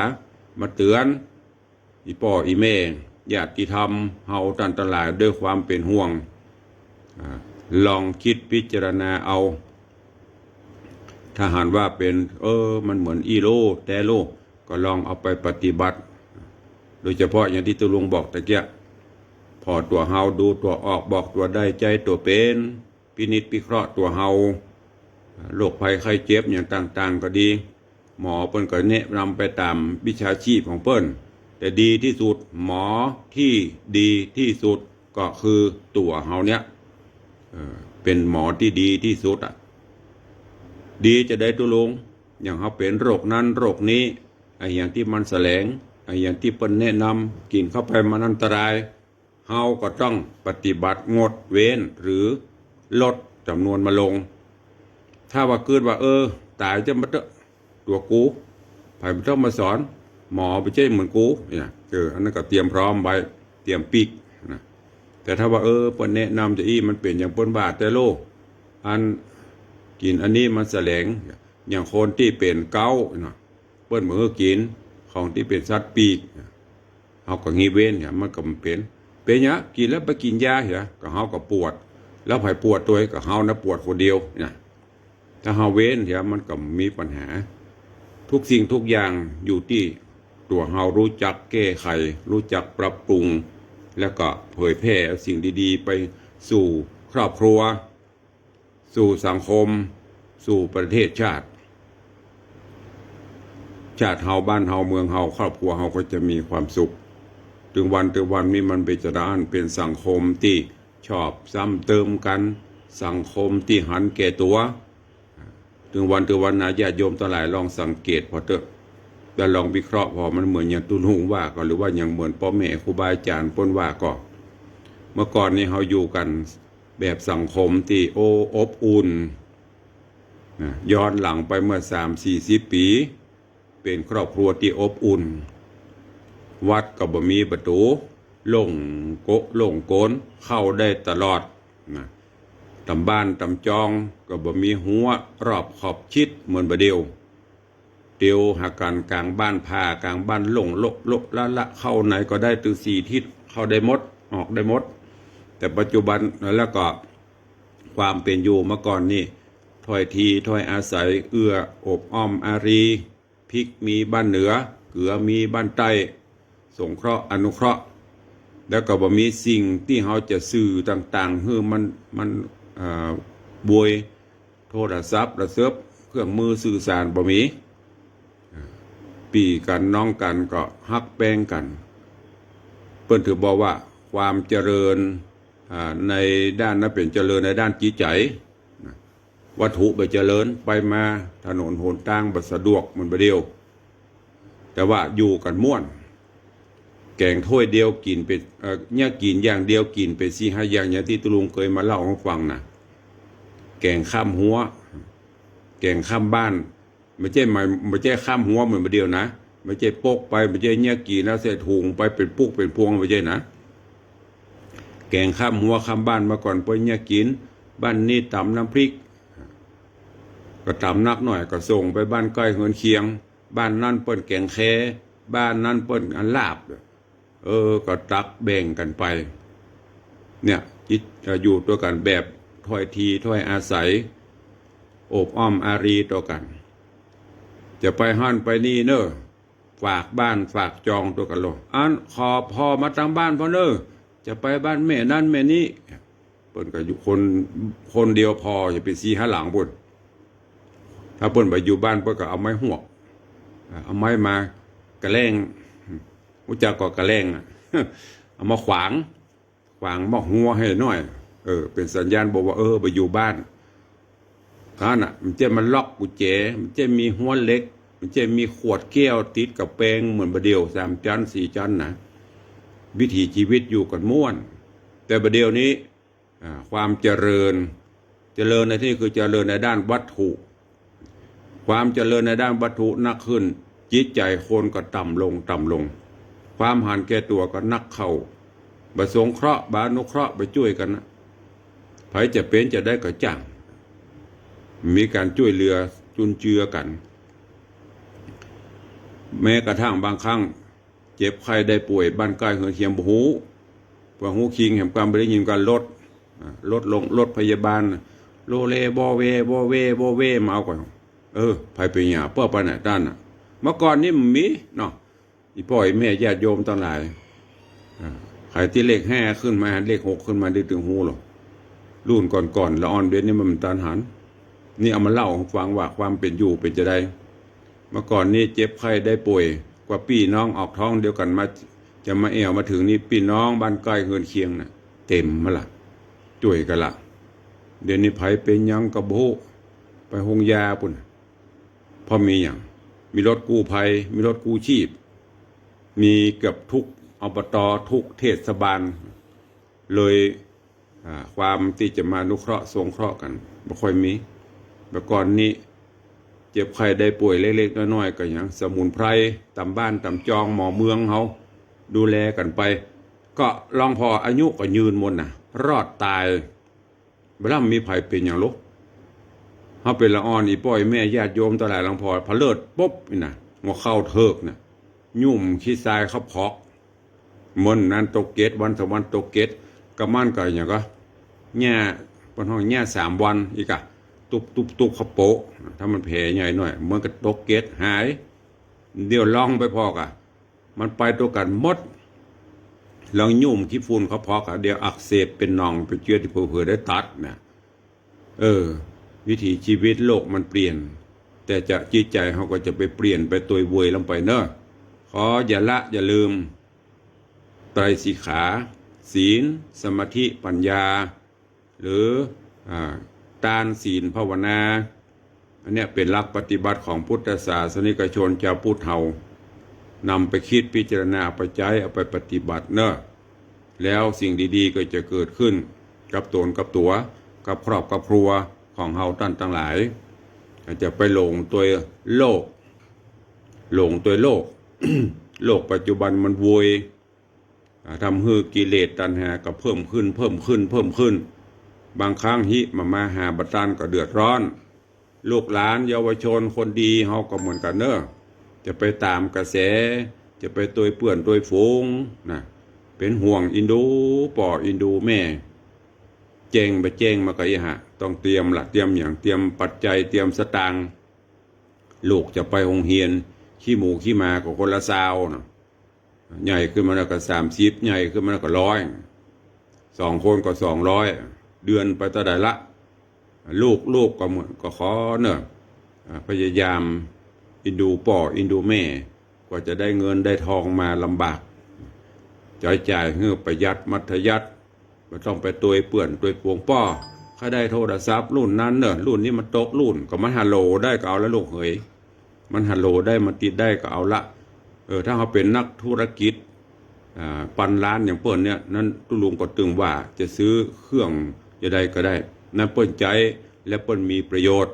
มาเตือน อี่ป้ออี่แม่ ญาติธรรมเฮาต้านตังหลาย ด้วยความเป๋นห่วง อ่า ลองกึ๊ดพิจารณาเอา ถ้าหันว่าเป๋น เออ มันเหมือนอี้โล แต๊โล ก็ลองเอาไปปฏิบัติ โดยเฉพาะอย่างตี้ตุ๊ลุงบอกตะเกียะ ผ่อตั๋วเฮา ดูตั๋วออก บอกตั๋วได้ ใจ๊ตั๋วเป๋น พินิจพิเคราะห์ตั๋วเฮา โรคภัยไข้เจ็บอย่างต่างๆ ก็ดี หมอเปิ้นก็แนะนำไปต๋ามวิชาชีพของเปิ้น แต่ดีตี้สุด หมอตี้ดีตี้สุดก็คือตั๋วเฮาเนี่ย เอ่อ เป๋นหมอตี้ดีตี้สุดอะ ดีจาใดตุ๊ลุง อย่างเฮาเป๋นโรคนั้นโรคนี้ อะหยังตี้มันแสลง อะหยังตี้เปิ้นแนะนำ กิ๋นเข้าไปมันอันตราย เฮาก็ต้องปฏิบัติงดเว้นหรือลดจ๋ำนวนมันลง ถ้าว่ากึ๊ดว่า เออ ต๋ายจะมาเต๊อะ ตั๋วกู ใผบ่ต้องมาสอน หมอบ่ใจ้เหมือนกู เนี่ย เออ อันนั้นก็เตรียมพร้อมไว้ เตรียมปิ๊กนะ แต่ถ้าว่า เออ เปิ้นแนะนำจาอี้ มันเป๋นอย่างเปิ้นว่าแต๊โล อันกิ๋นอันนี้มันแสลง อย่างคนตี้เป๋นเก๊าต์เนาะ เปิ้นบ่หื้อกิ๋นของตี้เป๋นสัตว์ปีก เฮาก็หนีเว้นเนี่ย มันก็บ่เป๋น เป๋นหยัง กิ๋นแล้วไปกิ๋นยาเหีย ก็เฮาก็ปวด แล้วใผปวดตวย ก็เฮานะปวดคนเดียวนะ ถ้าเฮาเว้นเหีย มันก็บ่มีปัญหา ทุกสิ่งทุกอย่างอยู่ตี้ตั๋วเฮารู้จักแก้ไข รู้จักปรับปรุง แล้วก็เผยแผ่เอาสิ่งดีๆ ไปสู่ครอบครัว สู่สังคม สู่ประเทศชาติ ชาติเฮา บ้านเฮา เมืองเฮา ครอบครัวเฮาก็จะมีความสุข เถิงวันเถิงวันนี้มันเป๋นจาอั้น เป๋นสังคมตี้ชอบซ้ำเติมกั๋น สังคมตี้หันแก่ตั๋ว เถิงวันเถิงวันนะ ญาติโยมตังหลายลองสังเกตผ่อเต๊อะ แล้วลองวิเคราะห์ผ่อ มันเหมือนอย่างตุ๊ลุงว่าก่อ หรือว่าอย่างเหมือนป้อแม่ครูบาอาจ๋ารย์เปิ้นว่าก่อ เมื่อก่อนนี้เฮาอยู่กั๋น แบบสังคมตี้ โอ้ อบอุ่นนะ ย้อนหลังไปเมื่อสามสี่สิบปี๋ เป๋นครอบครัวตี้อบอุ่น วัดก็บ่มีประตู๋ โล่งโกะโล่งโกน เข้าได้ตลอดนะ ต๋ามบ้านต๋ามจองก็บ่มีฮั้วรอบขอบชิดเหมือนบ่าเดี่ยว เตียวหากั๋นก๋างบ้านผ่า ก๋างบ้านโล่ง โละโละละละ เข้าไหนก็ได้ ตึงสี่ทิศ เข้าได้หมด ออกได้หมด แต่ปัจจุบันแล้วก็ความเป๋นอยู่เมื่อก่อนนี่ ถ้อยทีถ้อยอาศัย เอื้ออบอ้อมอารี พริกมีบ้านเหนือ เกือมีบ้านใต้ สงเคราะห์อนุเคราะห์ แล้วก็บ่มีสิ่งตี้เฮาจะสื่อต่างๆ หื้อมัน มัน เอ่อ บวย โทรศัพท์ ระเสิบ เครื่องมือสื่อสารบ่มี ปี้กั๋นน้องกั๋นก็ฮักแป้งกั๋น เปิ้นถือบอกว่าความเจริญ อ่า ในด้านนั้นเป๋นเจริญในด้านจิตใจ๋ นะ วัตถุบ่เจริญ ไปมาถนนหนตางบ่สะดวกเหมือนบ่าเดี่ยว แต่ว่าอยู่กั๋นม่วน แก๋งถ้วยเดียวกิ๋นเป๋น เอ่อ เนี่ยกิ๋นอย่างเดียวกิ๋นเป๋นสี่ห้าอย่าง อย่างตี้ตุ๊ลุงเกยมาเล่าหื้อฟังนะ แก๋งข้ามฮั้ว แก๋งข้ามบ้าน บ่ใจ้หมาย บ่ใจ้ข้ามฮั้วเหมือนบ่าเดี่ยวนะ บ่ใจ้ปกไป บ่ใจ้เนี่ยกิ๋นแล้วใส่ถุงไปเป๋นปุกเป๋นพวง บ่ใจ้นะ แก๋งข้ามฮั้วข้ามบ้าน เมื่อก่อนเปิ้นเนี่ยกิ๋น บ้านนี้ต๋ำน้ำพริก ก็ต๋ำนักหน่อย ก็ส่งไปบ้านใก้เฮือนเคียง บ้านนั้นเปิ้นแก๋งแค บ้านนั้นเปิ้นอันลาบ เออ ก็ตักแบ่งกั๋นไป เนี่ย จิต เอ่อ อยู่ตวยกั๋นแบบถ้อยทีถ้อยอาศัย อบอ้อมอารีต่อกั๋น จะไปหั้นไปนี่เน่อ ฝากบ้านฝากจองตวยกั๋นโลด อันขอผ่อมาตางบ้านพ่อเน่อ จะไปบ้านแม่นั้นแม่นี้ เปิ้นก็อยู่คน คนเดียวผ่อ จะเป๋นสี่ห้าหลังปู๊น ถ้าเปิ้นบ่อยู่บ้าน เปิ้นก็เอาไม้ฮวก อ่า เอาไม้มากะแล่ง ฮู้จักก่อกะแล่งอะ เอามาขวาง ขวางมาฮั้วหื้อหน่อย เออ เป๋นสัญญาณบอกว่า เออ บ่อยู่บ้าน หั้นน่ะ มันจะมาล็อกกุญแจ มันจะมีฮั้วเหล็ก มันจะมีขวดแก้วติดก๋ำแปงเหมือนบ่าเดี่ยว สามจั๊นสี่จั๊นนะ วิถีชีวิตอยู่กั๋นม่วน แต่บ่าเดี่ยวนี้ อ่า ความเจริญ เจริญในที่นี้คือเจริญในด้านวัตถุ ความเจริญในด้านวัตถุนักขึ้น จิตใจ๋คนก็ต่ำลง ต่ำลง ความหันแก่ตั๋วก็นักเข้า บ่สงเคราะห์ บ่อนุเคราะห์ บ่จ้วยกั๋นนะ ใผจะเป๋นจะได้ก็จ้าง มีก๋านจ้วยเหลือจุนเจือกั๋น แม้กระทั่งบางครั้ง เจ็บไข้ได้ป่วย บ้านใก้เฮือนเคียงบ่ฮู้ บ่ฮู้คิงแหม ความบ่ได้ยินก๋านรถ อ่า รถลง รถพยาบาล โลเลวอแว วอแว วอแว มาเอาก่อน เออ ใผเป๋นหยัง เปิ้นไปไหนต้านน่ะ เมื่อก่อนนี่มันมีเนาะ อี่ป้ออี่แม่ญาติโยมตังหลาย อ่า ใผตี้เลขห้าขึ้นมา เลขหกขึ้นมา ได้ตึงฮู้หรอ รุ่นก่อนๆ ละอ่อนเดี๋ยวนี้มันบ่ตันหัน นี่เอามาเล่าหื้อฟังว่าความเป๋นอยู่เป๋นจาใด เมื่อก่อนนี้เจ็บไข้ได้ป่วย กว่าปี้น้องออกท้องเดียวกั๋นมา จะมาแอ่วมาเถิงนี่ ปี้น้องบ้านใก้เฮือนเคียงน่ะ เต็มมาละ จ้วยกั๋นละ เดี๋ยวนี้ใผเป๋นหยังก็บ่ฮู้ ไปโฮงยาปู๊น เพราะมีหยัง มีรถกู้ภัย มีรถกู้ชีพ มีเกือบทุก อบต. ทุกเทศบาล เลย อ่า ความตี้จะมาอนุเคราะห์สงเคราะห์กั๋น บ่ค่อยมี เมื่อก่อนนี้ เจ็บไข้ได้ป่วยเล็กๆ น้อยๆ ก็หยัง สมุนไพร ต๋ามบ้านต๋ามจอง หมอเมืองเฮา ดูแลกั๋นไป ก็ลองผ่ออายุก็ยืนหมดน่ะ รอดต๋าย บ่ลำมีใผเป๋นหยังหรอก เฮาเป๋นละอ่อน อี่ป้ออี่แม่ญาติโยมตังหลาย ลองผ่อผะเลิดปุ๊บนี่น่ะ หัวเข่าเถิกน่ะ ยุ่มขี้ทรายเขาผอก เหมือนนั้นตกเกล็ด วันสองวันตกเกล็ด กะมันก็หยังก็ แง่ เปิ้นฮ้องแง่สามวัน อีกอะ ตุ๊บตุ๊บตุ๊บเขาโปะ ถ้ามันแผลใหญ่หน่อย เหมือนกับตกเกล็ดหาย เดี๋ยวลองไปผ่อก่ะ มันไปตวยกั๋นหมด ลองยุ่มขี้ฝุ่นเขาผอกอะ เดี๋ยวอักเสบเป๋นหนอง เป๋นเจื้อตี้เผลอๆ ได้ตัดน่ะ เออ วิถีชีวิตโลกมันเปลี่ยน แต่จะจิตใจ๋เฮาก็จะไปเปลี่ยนไปตวยเวยลงไปเนอะ ขออย่าละอย่าลืม ไตรสิกขา ศีล สมาธิ ปัญญา หรือ อ่า ตาน ศีล ภาวนา อันเนี้ยเป๋นหลักปฏิบัติของพุทธศาสนิกชนจาวพุทธเฮา นำไปคิดพิจารณา เอาไปใจ๊ เอาไปปฏิบัติเนอะ แล้วสิ่งดีๆ ก็จะเกิดขึ้นกับตนกับตั๋ว กับครอบกับครัวของเฮาต้านตังหลาย อาจจะไปหลงตวยโลก หลงตวยโลก โลกปัจจุบันมันโวย อ่า ทำหื้อกิเลสตัณหาก็เพิ่มขึ้น เพิ่มขึ้น เพิ่มขึ้น บางครั้งหิมะมาหาบ่ตันก็เดือดร้อน ลูกหลานเยาวชนคนดีเฮาก็เหมือนกั๋นเน่อ จะไปต๋ามกระแส จะไปตวยเปื้อนตวยฝูงนะ เป๋นห่วงอินดูป้ออินดูแม่ แจ้งบ่แจ้งมาก็อี้หะ ต้องเตรียมละ เตรียมหยัง เตรียมปัจจัย เตรียมสตางค์ ลูกจะไปโฮงเฮียน ขี้หมูขี้หมาก็คนละซาวนะ ใหญ่ขึ้นมาแล้วก็สามสิบ ใหญ่ขึ้นมาแล้วก็ร้อย สองคนก็สองร้อย เดือนไปเต้าใดละ ลูกๆ ก็เหมือน ก็ขอเน่อ อ่า พยายามอินดูป้ออินดูแม่ กว่าจะได้เงินได้ทองมาลำบาก ใจ๊จ่ายหื้อประหยัดมัธยัสถ์ บ่ต้องไปตวยเปื้อนตวยฝูงป้อ ใค่ได้โทรศัพท์รุ่นนั้นเน่อ รุ่นนี้มันตกรุ่น ก็มันฮัลโหลได้ก็เอาละลูกเหย มันฮัลโหลได้ มันติดได้ก็เอาละ เออ ถ้าเฮาเป๋นนักธุรกิจ อ่า ปันล้านอย่างเปิ้นเนี่ย นั้นตุ๊ลุงก็ตึงว่าจะซื้อเครื่องจะใดก็ได้ นั้นเปิ้นใจ๊และเปิ้นมีประโยชน์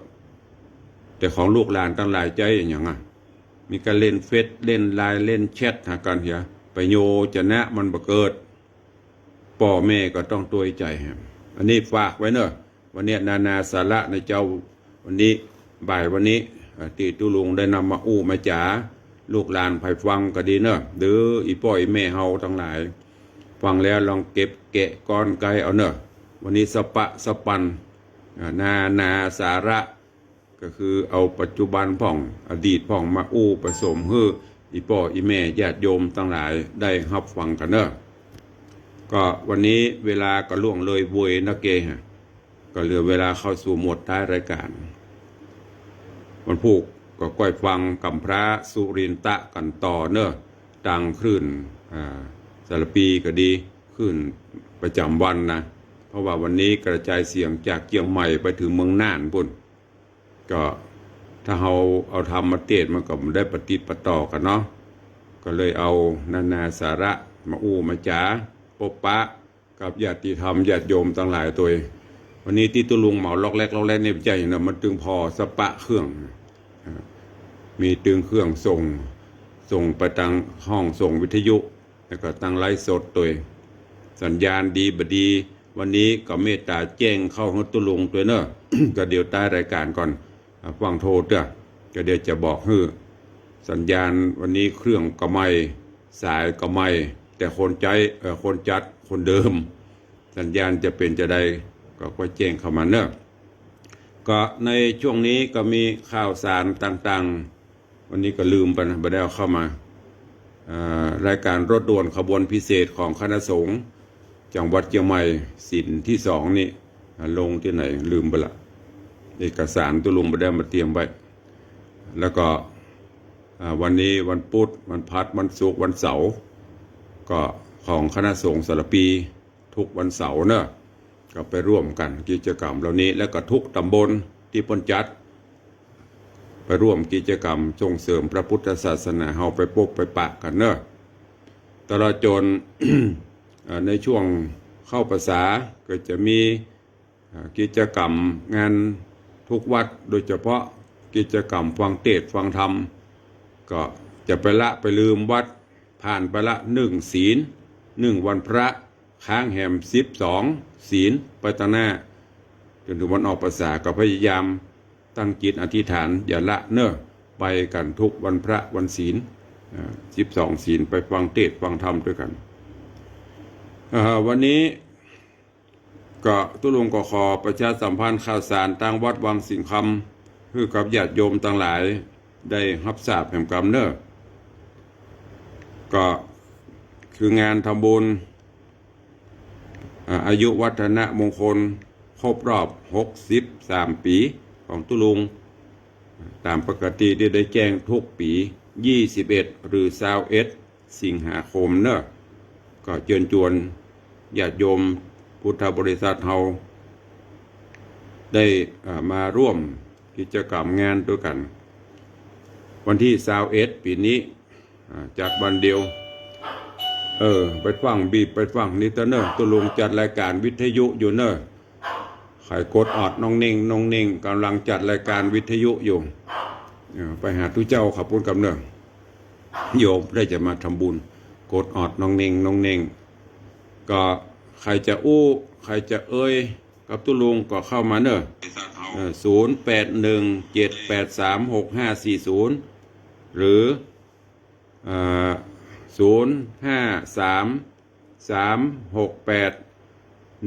แต่ของลูกหลานตังหลายใจ๊อะหยังอะ มีก้าเล่นเฟซ เล่นไลน์ เล่นแชทหากั๋นเหีย ประโยชน์จะนะมันบ่เกิด ป้อแม่ก็ต้องตวยใจ๋แหม อันนี้ฝากไว้เน่อ วันนี้นานาสาระนะเจ้า วันนี้บ่ายวันนี้ อ่า ตี้ตุ๊ลุงได้นำมาอู้มาจ๋า ลูกหลานใผฟังก็ดีเน่อ หรืออี่ป้ออี่แม่เฮาตังหลาย ฟังแล้วลองเก็บแกะก้อนไกเอาเน่อ วันนี้สะปะสะปัน อ่า นานาสาระ ก็คือเอาปัจจุบันพ่อง อดีตพ่องมาอู้ผสมหื้ออี่ป้ออี่แม่ญาติโยมตังหลายได้ฮับฟังกั๋นเน่อ ก็วันนี้เวลาก็ล่วงเลยเวยนะเกฮะ ก็เหลือเวลาเข้าสู่หมวดท้ายรายการ วันพูกก็ก้อยฟังกำพร้าสุรินทะกั๋นต่อเน่อ ตางคลื่น อ่า สารภีก็ดี คลื่นประจ๋ำวันนะ เพราะว่าวันนี้กระจายเสียงจากเจียงใหม่ไปถึงเมืองน่านปู้น ก็ถ้าเฮาเอาธรรมมาเตสน์มันก็บ่ได้ปะติดปะต่อกั๋นเนาะ ก็เลยเอานานาสาระมาอู้มาจ๋า ปบปะกับญาติธรรมญาติโยมตังหลายตวย วันนี้ตี้ตุ๊ลุงเหมาล็อกแล็กล็อกแล็กนี่บ่ใจ้เนาะ มันตึงผ่อสะปะเครื่อง อ่า มีตึงเครื่องส่ง ส่งไปตางห้องส่งวิทยุ แล้วก็ตางไลฟ์สดตวย สัญญาณดีบ่ดี วันนี้ก็เมตต๋าแจ้งเข้าหื้อตุ๊ลุงตวยเน่อ ก็เดี๋ยวท้ายรายการก่อน อ่า ฟังโทรเต๊อะ ก็เดี๋ยวจะบอกหื้อ สัญญาณวันนี้เครื่องก็ไหม้ สายก็ไหม้ แต่คนใจ๊ เอ่อ คนจัดคนเดิม สัญญาณจะเป๋นจะใด ก็ ก็แจ้งเข้ามาเน่อ ก็ในช่วงนี้ก็มีข่าวสารต่างๆ วันนี้ก็ลืมไปนะ บ่ได้เอาเข้ามา เอ่อ รายการรถด่วนขบวนพิเศษของคณะสงฆ์จังหวัดเจียงใหม่ ศีลที่สองนี่ อ่า ลงตี้ไหนลืมไปละ เอกสารตุ๊ลุงบ่ได้มาเตรียมไว้ แล้วก็ อ่า วันนี้วันพุธ วันพฤหัส วันศุกร์ วันเสาร์ ก็ของคณะสงฆ์สารภี ทุกวันเสาร์เน่อ ก็ไปร่วมกั๋นกิจกรรมเหล่านี้ แล้วก็ทุกต๋ำบลตี้เปิ้นจัด ไปร่วมกิจกรรมส่งเสริมพระพุทธศาสนา เฮาไปปบไปปะกั๋นเน่อ ตลอดจน เอ่อ ในช่วงเข้าพรรษาก็จะมี อ่า กิจกรรมงานทุกวัด โดยเฉพาะกิจกรรมฟังเตสน์ฟังธรรม ก็จะไปละไปลืมวัด ผ่านไปละหนึ่งศีล หนึ่งวันพระ ค้างแหมสิบสองศีลไปตางหน้า จนถึงวันออกพรรษา ก็พยายามตั้งจิตอธิษฐานอย่าละเน่อ ไปกั๋นทุกวันพระวันศีล อ่า สิบสองศีล ไปฟังเตสน์ฟังธรรมตวยกั๋น อ่า วันนี้ ก็ตุ๊ลุงก็ขอประชาสัมพันธ์ข่าวสารตางวัดวังสิงห์คำ หื้อกับญาติโยมตังหลายได้ฮับทราบแหมกำเน่อ ก็คืองานทำบุญ อ่า อายุวัฒนมงคลครบรอบหกสิบสามปี๋ของตุ๊ลุง ต๋ามปกติตี้ได้แจ้งทุกปี๋ ยี่สิบเอ็ด หรือ ซาวเอ็ด สิงหาคมเน่อ ก็เจิญจวนญาติโยมพุทธบริษัทเฮาได้ อ่า มาร่วมกิจกรรมงานตวยกั๋น วันตี้ ซาวเอ็ด ปี๋นี้ อ่า จัดวันเดียว เออ ไปฟังบีบไปฟังนี่เต๊อะเน่อ ตุ๊ลุงจัดรายการวิทยุอยู่เน่อ ใค่กดออดน้องเน่ง น้องเน่งก่ำลังจัดรายการวิทยุอยู่ เออ ไปหาตุ๊เจ้าเขาปู้นกำเน่อ โยมได้จะมาทำบุญ กดออดน้องเน่ง น้องเน่ง ก็ใค่จะอู้ ใค่จะเอ่ยกับตุ๊ลุงก็เข้ามาเน่อ เอ่อ ศูนย์แปดหนึ่งเจ็ดแปดสามหกห้าสี่ศูนย์ หรือ เอ่อ ศูนย์ห้าสามสามหกแปด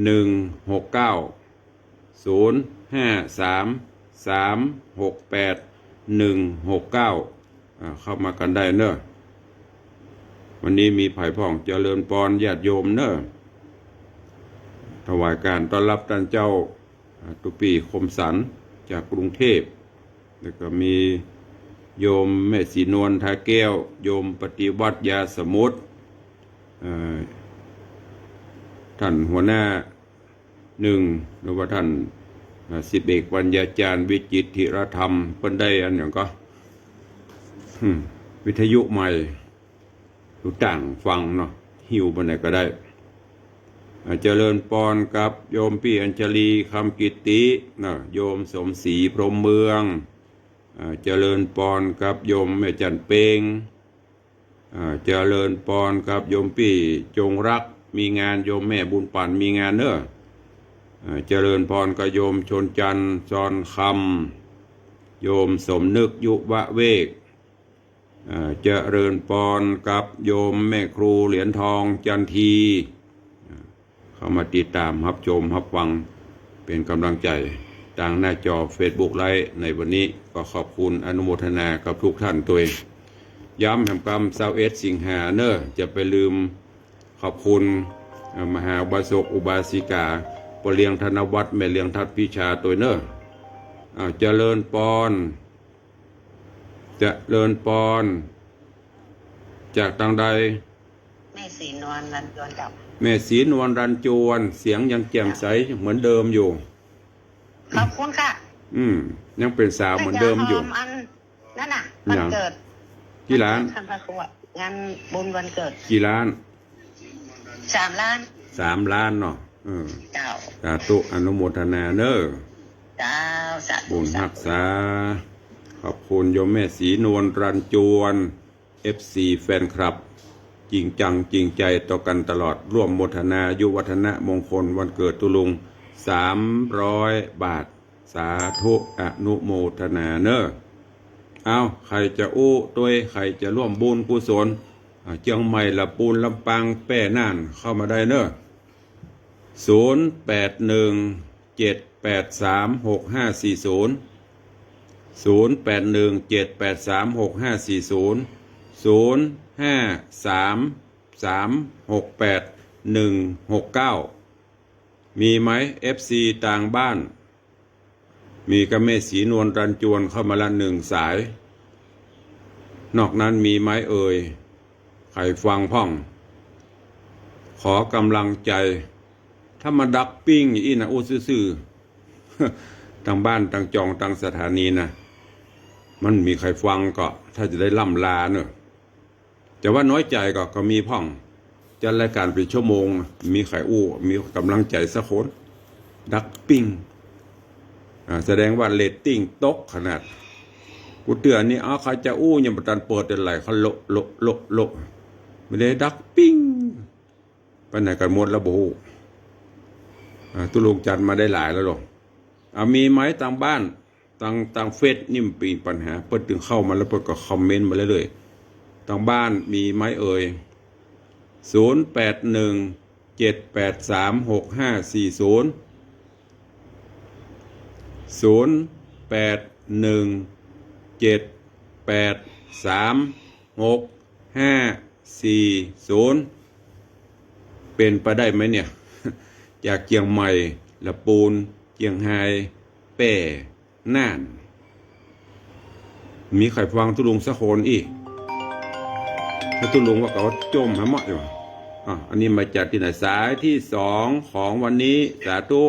หนึ่งหกเก้า ศูนย์ห้าสามสามหกแปดหนึ่งหกเก้า อ่า เข้ามากั๋นได้เน่อ วันนี้มีใผพ่อง เจริญปอนญาติโยมเน่อ ถวายการต้อนรับต้านเจ้า อ่า ตุ๊ปี้ คมสันต์ จากกรุงเทพฯ แล้วก็มีโยมแม่ศรีนวล ทาแก้ว โยมปฏิวัติ ยาสมุทร เอ่อ ต้านหัวหน้าหนึ่ง หรือว่าต้าน อ่า สิบเอกปัญญาจารย์ วิจิตรธีรธรรม เปิ้นได้อันหยังก่อ อืม วิทยุใหม่ อยู่ต่างฟั่งเนาะ หิ้วไปไหนก็ได้ อ่า เจริญปอนกับโยมปี้อัญชลี คำกิตติ นะ โยมสมศรี พรหมเมือง อ่า เจริญปอนกับโยมแม่จันเพ็ง อ่า เจริญปอนกับโยมปี้จงรัก มีงาน โยมแม่บุญปั่นมีงานเน่อ อ่า เจริญปอนกับโยมชนจันทร์ จรคำ โยมสมนึก ยุวเวก อ่า เจริญปอนกับโยมแม่ครูเหรียญทอง จันที อ่า เข้ามาติดตามฮับชมฮับฟัง เป๋นก๋ำลังใจ๋ตางหน้าจอเฟซบุ๊กไลฟ์ในวันนี้ ก็ขอบคุณอนุโมทนากับทุกท่านตวย ย้ำแหมกำ ซาวเอ็ดสิงหาเน่อ จะไปลืมขอบคุณ เอ่อ มหาอุบาสกอุบาสิกา ป้อเลี้ยงธนวัฒน์ แม่เลี้ยงทัดพิชาตวยเน่อ อ้าว เจริญปอน เจริญปอน จากตางใด แม่ศรีนวลรันจวนเจ้า แม่ศรีนวลรันจวน เสียงยังแจ่มใสเหมือนเดิมอยู่ ขอบคุณค่ะ อืม ยังเป๋นสาวเหมือนเดิมอยู่ อันนั้นน่ะ วันเกิด กี่ล้าน วันเกิดท่านพระครูอะ งานบุญวันเกิด กี่ล้าน สามล้าน สามล้านเนาะ เออ เจ้า สาธุ อนุโมทนาเน่อ เจ้า สาธุ บุญฮักษา ขอบคุณโยมแม่ศรีนวลรันจวน เอฟซี แฟนคลับ จริงจังจริงใจ๋ต่อกั๋นตลอด ร่วมโมทนาอายุวัฒนะมงคลวันเกิดตุ๊ลุง สามร้อยบาท สาธุ อนุโมทนาเน่อ เอา ใผจะอู้ตวย ใผจะร่วมบุญกุศล อ่า เจียงใหม่ ละปูน ลำปาง แป้ น่าน เข้ามาได้เน่อ ศูนย์แปดหนึ่งเจ็ดแปดสามหกห้าสี่ศูนย์ ศูนย์แปดหนึ่งเจ็ดแปดสามหกห้าสี่ศูนย์ ศูนย์ห้าสามสามหกแปดหนึ่งหกเก้า มีไหม เอฟซี ตางบ้าน มีก้าแม่ศรีนวลรันจวนเข้ามาละหนึ่งสาย นอกนั้นมีไหมเอ่ย ใผฟังพ่อง ขอกำลังใจ๋ ถ้ามาดักปิ้งอี้นะ อู้ซื่อๆ ตางบ้าน ตางจอง ตางสถานีนะ มันมีใผฟังก็ ถ้าจะได้ล่ำลาเน่อ จะว่าน้อยใจ๋ก็ ก็มีพ่อง จัดรายการเป๋นชั่วโมง มีใผอู้ มีก๋ำลังใจ๋สักคน ดักปิ้ง อ่า แสดงว่าเรตติ้งตกขนาด กูเตื๋อนนี่ เอา ใผจะอู้ยังบ่ตันเปิดเต้าไหร่ เขาโละ โละ โละ โละ บ่ได้ดักปิ้ง ไปไหนกั๋นหมดแล้วบ่ฮู้ อ่า ตุ๊ลุงจัดมาได้หลายแล้วหรอ อ่า มีไหมตางบ้าน ตาง ตางเฟซนี่มันเป๋นปัญหา เปิ้นตึงเข้ามาแล้วเปิ้นก็คอมเมนต์มาเรื่อยๆ ตางบ้านมีไหมเอ่ย ศูนย์แปดหนึ่งเจ็ดแปดสามหกห้าสี่ศูนย์ ศูนย์แปดหนึ่งเจ็ดแปดสามหกห้าสี่ศูนย์ เป๋นไปได้ไหมเนี่ย จากเจียงใหม่ ละปูน เจียงฮาย แป้ น่าน มีใผฟังตุ๊ลุงสักคนอี้ ถ้าตุ๊ลุงว่าเขาจมหาเหมาะอยู่ อ่ะ อันนี้มาจากตี้ไหน สายตี้สองของวันนี้ สาธุ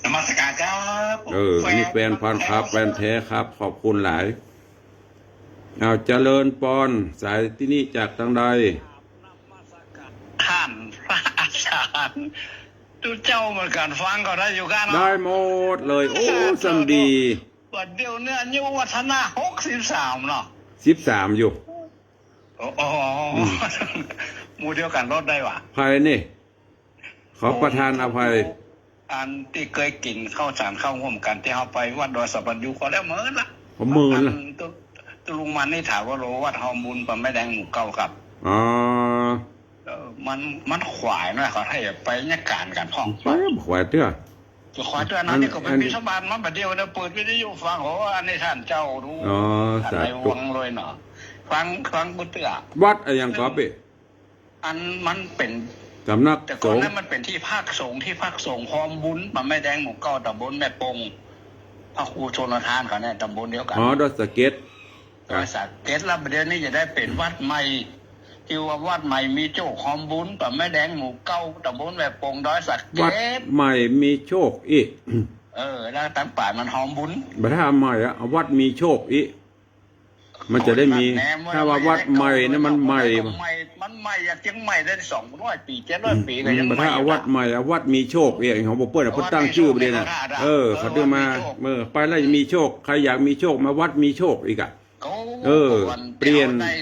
นมัสการครับ เออ อันนี้แฟนพันธุ์ครับ แฟนแท้ครับ ขอบคุณหลาย เอา เจริญปอน สายตี้นี่จากตางใด ท่านพระอาจารย์ ตุ๊เจ้าเหมือนกั๋น ฟังก็ได้อยู่ก้าเนาะ ได้หมดเลย โอ้ สาธุ ส่ำดี บัดเดี๋ยวนี้อายุวัฒนะหกสิบสามเนาะ สิบสามอยู่ โอ้โห อืม หมู่เดียวกั๋นลดได้หวา ใผนี่ ขอประทานอภัย โอ้ อันตี้เกยกิ๋นข้าวสารข้าวฮ่มกั๋นตี้เฮาไปวัดดอยสัปปัญญูก็แล้วเมินละ ก็เมินละ อันตุ๊ ตุ๊ลุงมานิษฐาวโร วัดฮอมบุญป่าไม้แดงหมู่เก้าครับ อ๋อ เออ มัน มันขวายนะ เขาให้ไปเนี่ยก๋านกั๋นพ่อง เอ๊ะ ขวายเตื้อ ขวายเตื้อนะ อัน นี่ก็ไป อัน บิณฑบาตมาบ่าเดี่ยวนะ เปิดวิทยุฟัง โอ้ อันนี้ต้านเจ้าดู อ๋อ ต้านใน สาธุ วังเลยเนาะ ฟัง ฟังบ่เตื้อ วัดอะหยังก่อเป้ อันมันเป๋น สำนัก แต่ก่อน สงฆ์ นั้นมันเป๋นตี้พักสงฆ์ ตี้พักสงฆ์ฮอมบุญป่าไม้แดงหมู่เก้า ตำบลแม่ปง พระครูชลทานเขาเนี่ย ตำบลเดียวกั๋น อ๋อ ดอยสะเก็ด ดอยสะเก็ด แล้วเดี๋ยวนี้จะได้เป๋นวัดใหม่ จื้อว่าวัดใหม่มีโชคฮอมบุญป่าไม้แดงหมู่เก้า ตำบลแม่ปง ดอยสะเก็ด วัดใหม่มีโชคอี้ เออ แล้วตังป๋ายมันฮอมบุญ บ่ถ้าใหม่อะ วัดมีโชคอี้ มันจะได้มี ถ้าว่าวัดใหม่เนี่ยมันใหม่ มันใหม่ อยากจะใหม่ได้สองร้อยปี๋ เจ็ดร้อยปี๋ ก็ยังใหม่ ถ้าวัดใหม่อะ วัดมีโชคเอง ของพวกเปิ้นอะ เปิ้นตั้งจื้อไปเลยนะ วัดมีโชค เออ เขาเรียกมา วัดมีโชค เออ ไปแล้วมีโชค ใครอยากมีโชคมาวัดมีโชคอีกอะ โอ้ เออ เปลี่ยน ได้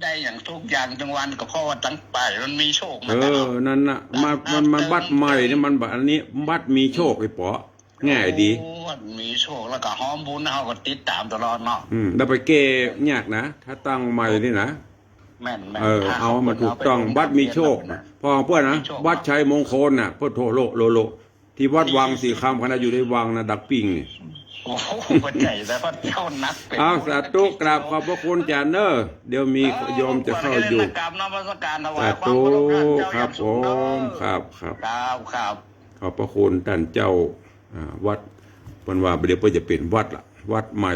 ได้อย่างทุกอย่างจังหวัด ก็เพราะว่าตังป๋ายมันมีโชคมา เออ นั่นน่ะ มา มัน มันวัดใหม่เนี่ย มันบ่ อันนี้วัดมีโชคไอ้ป๋อ ง่ายดี โอ้ วัดมีโชค แล้วก็ฮอมบุญ เฮาก็ติดตามตลอดเนาะ อืม แล้วไปแก้ยากนะ ถ้าตั้งใหม่นี่นะ แม่นๆ เออ ถ้า เอามันถูกต้อง วัดมีโชค พอเปิ้นนะ มีโชค วัดชัยมงคลน่ะ โอ้โห โล โล โล ตี้วัดวังสีคำ ขนาดอยู่ในวังนะ ดักปิ้งนี่ โอ้โห วัดใหญ่แต่วัดเจ้านัก เอา สาธุ กราบขอบพระคุณจ๋าเน่อ เดี๋ยวมี เออ โยมจะเข้าอยู่ กราบนมัสการถวายความเคารพท่านเจ้าอย่างสูงเน่อ สาธุ ครับผม ครับ ครับ ครับ ครับ ขอบพระคุณต้านเจ้า อ่า วัด เปิ้นว่าเดี๋ยวเปิ้นจะเป๋นวัดละ วัดใหม่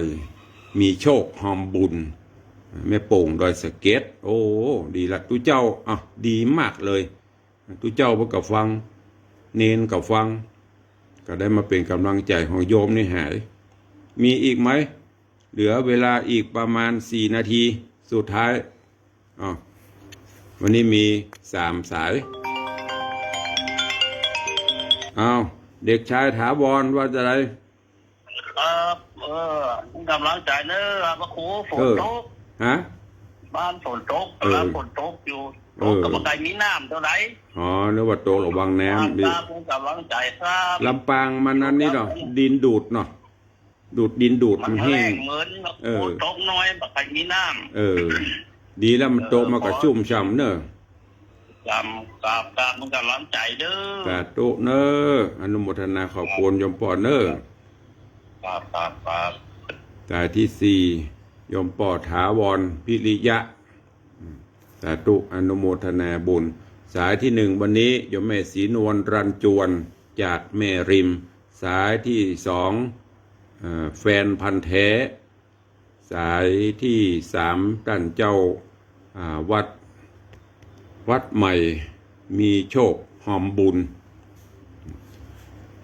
มีโชคฮอมบุญ แม่ปงดอยสะเก็ด โอ้ ดีละ ตุ๊เจ้า อ่ะ ดีมากเลย ตุ๊เจ้าเปิ้นก็ฟัง เณรก็ฟัง ก็ได้มาเป๋นก๋ำลังใจ๋ของโยมนี่หาย มีอีกไหม เหลือเวลาอีกประมาณสี่นาทีสุดท้าย อ้าว วันนี้มีสามสาย อ้าว เด็กชายถาวรว่าจะได ครับ เออ ก๋ำลังใจ๋เน่อ พระครู ฝนตก เออ ฮะ บ้านฝนตก เออ บ้านฝนตกอยู่ เออ ตกก็บ่ใค่มีน้ำเต้าใด อ๋อ นึกว่าตกละวังน้ำ ครับ ดี ครับ ก๋ำลังใจ๋ครับ ลำปางมันอันนี้เนาะ ครับ ดินดูดเนาะ ดูดดินดูด มัน มันแห้ง แห้งเหมือน เออ ฝนตกน้อย บ่ใค่มีน้ำ เออ ดีแล้วมันตกมาก็ เออ ชุ่มฉ่ำเน่อ ครับ ครับ ครับ มันก๋ำลังใจ๋เน่อ สาธุเน่อ อนุโมทนาขอบคุณโยมป้อเน่อ ครับ ครับ ครับ สายที่สี่ โยมป้อถาวรพิริยะ สาธุ อนุโมทนาบุญ สายที่หนึ่งวันนี้ โยมแม่ศรีนวลรันจวน จากแม่ริม สายที่สอง เอ่อ แฟนพันธุ์แท้ สายที่สาม ต้านเจ้า อ่า วัด วัดใหม่มีโชคฮอมบุญ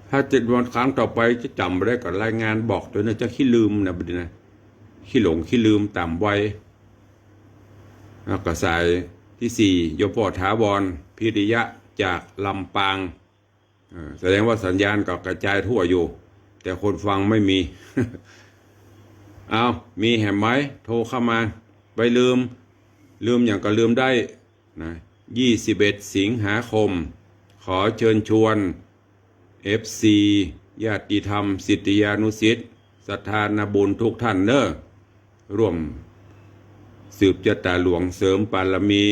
ถ้าเจ็ดวันครั้งต่อไปจะจ๋ำบ่ได้ก็รายงานบอกตวยเน่อ จะขี้ลืมนะ บ่ดีนะ ขี้หลงขี้ลืมต๋ามวัย แล้วก็สายที่สี่ โยมป้อถาวรพิริยะ จากลำปาง อ่า แสดงว่าสัญญาณก็กระจายทั่วอยู่ แต่คนฟังไม่มี เอา มีแหมไหม โทรเข้ามา บ่ลืม ลืมหยังก็ลืมได้นะ ยี่สิบเอ็ด สิงหาคม ขอเชิญชวน เอฟซี ญาติธรรม ศิษยานุศิษย์ ศรัทธานาบุญทุกท่านเน่อ ร่วมสืบจะต๋าหลวง เสริมบารมี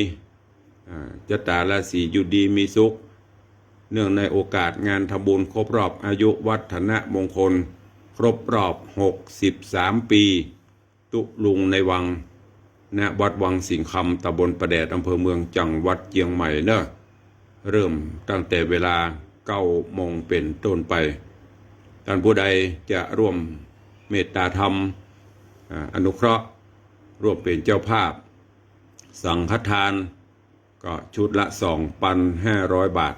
อ่า จะต๋าราศีอยู่ดีมีสุข เนื่องในโอกาสงานทำบุญครบรอบอายุวัฒนมงคล ครบรอบหกสิบสามปี ตุ๊ลุงในวัง ณ วัดวังสิงห์คำ ตำบลป่าแดด อำเภอเมือง จังหวัดเจียงใหม่เน่อ เริ่มตั้งแต่เวลาเก้าโมงเป๋นต้นไป ต้านผู้ใดจะร่วมเมตตาธรรม อ่า อนุเคราะห์ ร่วมเป๋นเจ้าภาพ สังฆทาน ก็ชุดละสองพันห้าร้อยบาท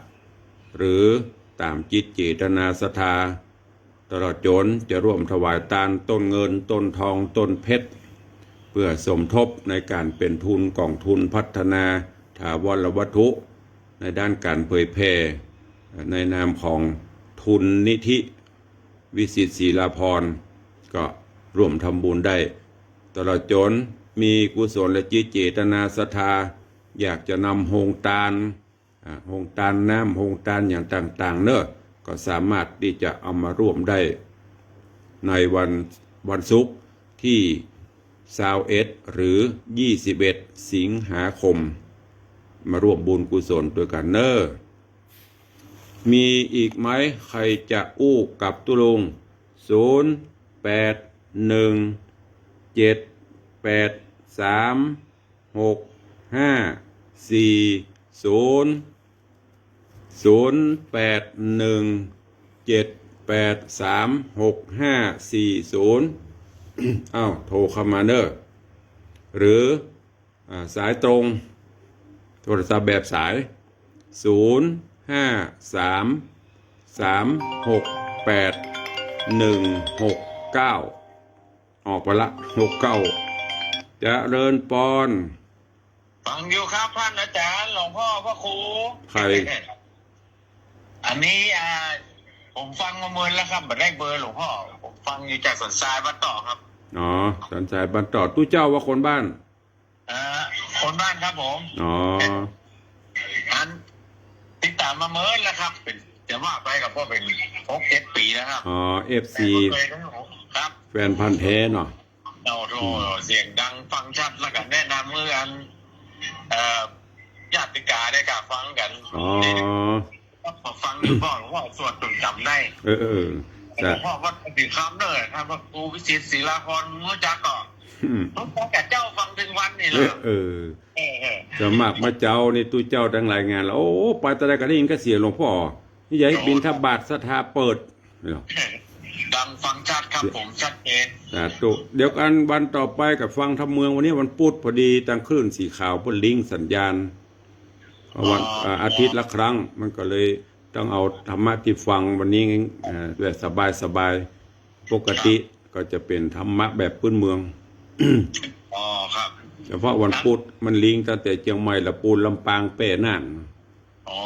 หรือต๋ามจิตเจตนาศรัทธา ตลอดจ๋นจะร่วมถวายตานต้นเงิน ต้นทอง ต้นเพชร เพื่อสมทบในก๋านเป๋นทุนก๋องทุนพัฒนาถาวรวัตถุ ในด้านก๋านเผยแผ่ ในนามของทุนนิธิ วิสิตศรีลาภรณ์ ก็ร่วมทำบุญได้ ตลอดจ๋นมีกุศลจิตเจตนาศรัทธา อยากจะนำโฮงตาน อ่า โฮงตานน้ำ โฮงตานอย่างต่างๆ เน่อ ก็สามารถตี้จะเอามาร่วมได้ในวัน วันศุกร์ตี้ซาวเอ็ด หรือยี่สิบเอ็ด สิงหาคม มาร่วมบุญกุศลตวยกั๋นเน่อ มีอีกไหม ใผจะอู้กับตุ๊ลุง ศูนย์ แปด หนึ่ง เจ็ด แปด สาม หก ห้า สี่ ศูนย์ ศูนย์ แปด หนึ่ง เจ็ด แปด สาม หก ห้า สี่ ศูนย์ อ้าว โทรเข้ามาเน่อ หรือ อ่า สายตรง โทรศัพท์แบบสาย ศูนย์ ห้า สาม สาม หก แปด หนึ่ง หก เก้า ออกไปละ หกเก้า เจริญปอน ฟังอยู่ครับท่านอาจารย์ หลวงพ่อพระครู ใผ อันนี้ อ่า ผมฟังมาเมินแล้วครับ บ่ได้เบอร์หลวงพ่อ ผมฟังอยู่จากสันทรายบ้านต่อครับ อ๋อ สันทรายบ้านต่อ ตุ๊เจ้าว่าคนบ้าน เอ่อ คนบ้านครับผม อ๋อ อัน ติดต๋ามมาเมินแล้วครับ เป๋น จะว่าไปก็เป๋นหกเจ็ดปี๋แล้วครับ อ๋อ เอฟซี แต่บ่เกยครับผม ครับ แฟนพันธุ์แท้เนาะ โอ้โห อืม เสียงดังฟังชัด แล้วก็แนะนำเรื่อง เอ่อ ญาติกาได้กะฟังกั๋น อ๋อ ก็ฟังอยู่บ่อยว่าสวดจนจ๋ำได้ เออ เออ หลวงพ่อวัดประสิทธิ์คำเน่อ ท่านพระครูวิสิทธิ์ศิลาพร รู้จักก่อ อืม รู้จักกับเจ้าฟังเถิงวันนี้แหละ เออ เออ เออ เออ ส่วนมากมาเจ๊านี่ตุ๊เจ้าตังหลายงานแล้ว โอ้ ไปตะใดก็ได้ยินกระเสียงหลวงพ่อ นี่อย่าหื้อบิณฑบาตศรัทธาเปิด ดังฟังชัดครับผม ชัดเจน สาธุ เดี๋ยวกั๋นวันต่อไปก็ฟังธรรมเมือง วันนี้วันพุธพอดี ตางคลื่นสีขาวเปิ้นลิงก์สัญญาณ เพราะวัน อ๋อ อ่า อาทิตย์ละครั้ง มันก็เลยต้องเอาธรรมะตี้ฟังวันนี้ เอ่อ แบบสบายๆ ปกติ ครับ ก็จะเป๋นธรรมะแบบพื้นเมือง อ๋อ ครับ เฉพาะวันพุธมันลิงก์ตั้งแต่เจียงใหม่ ละปูน ลำปาง แป้ น่าน อ๋อ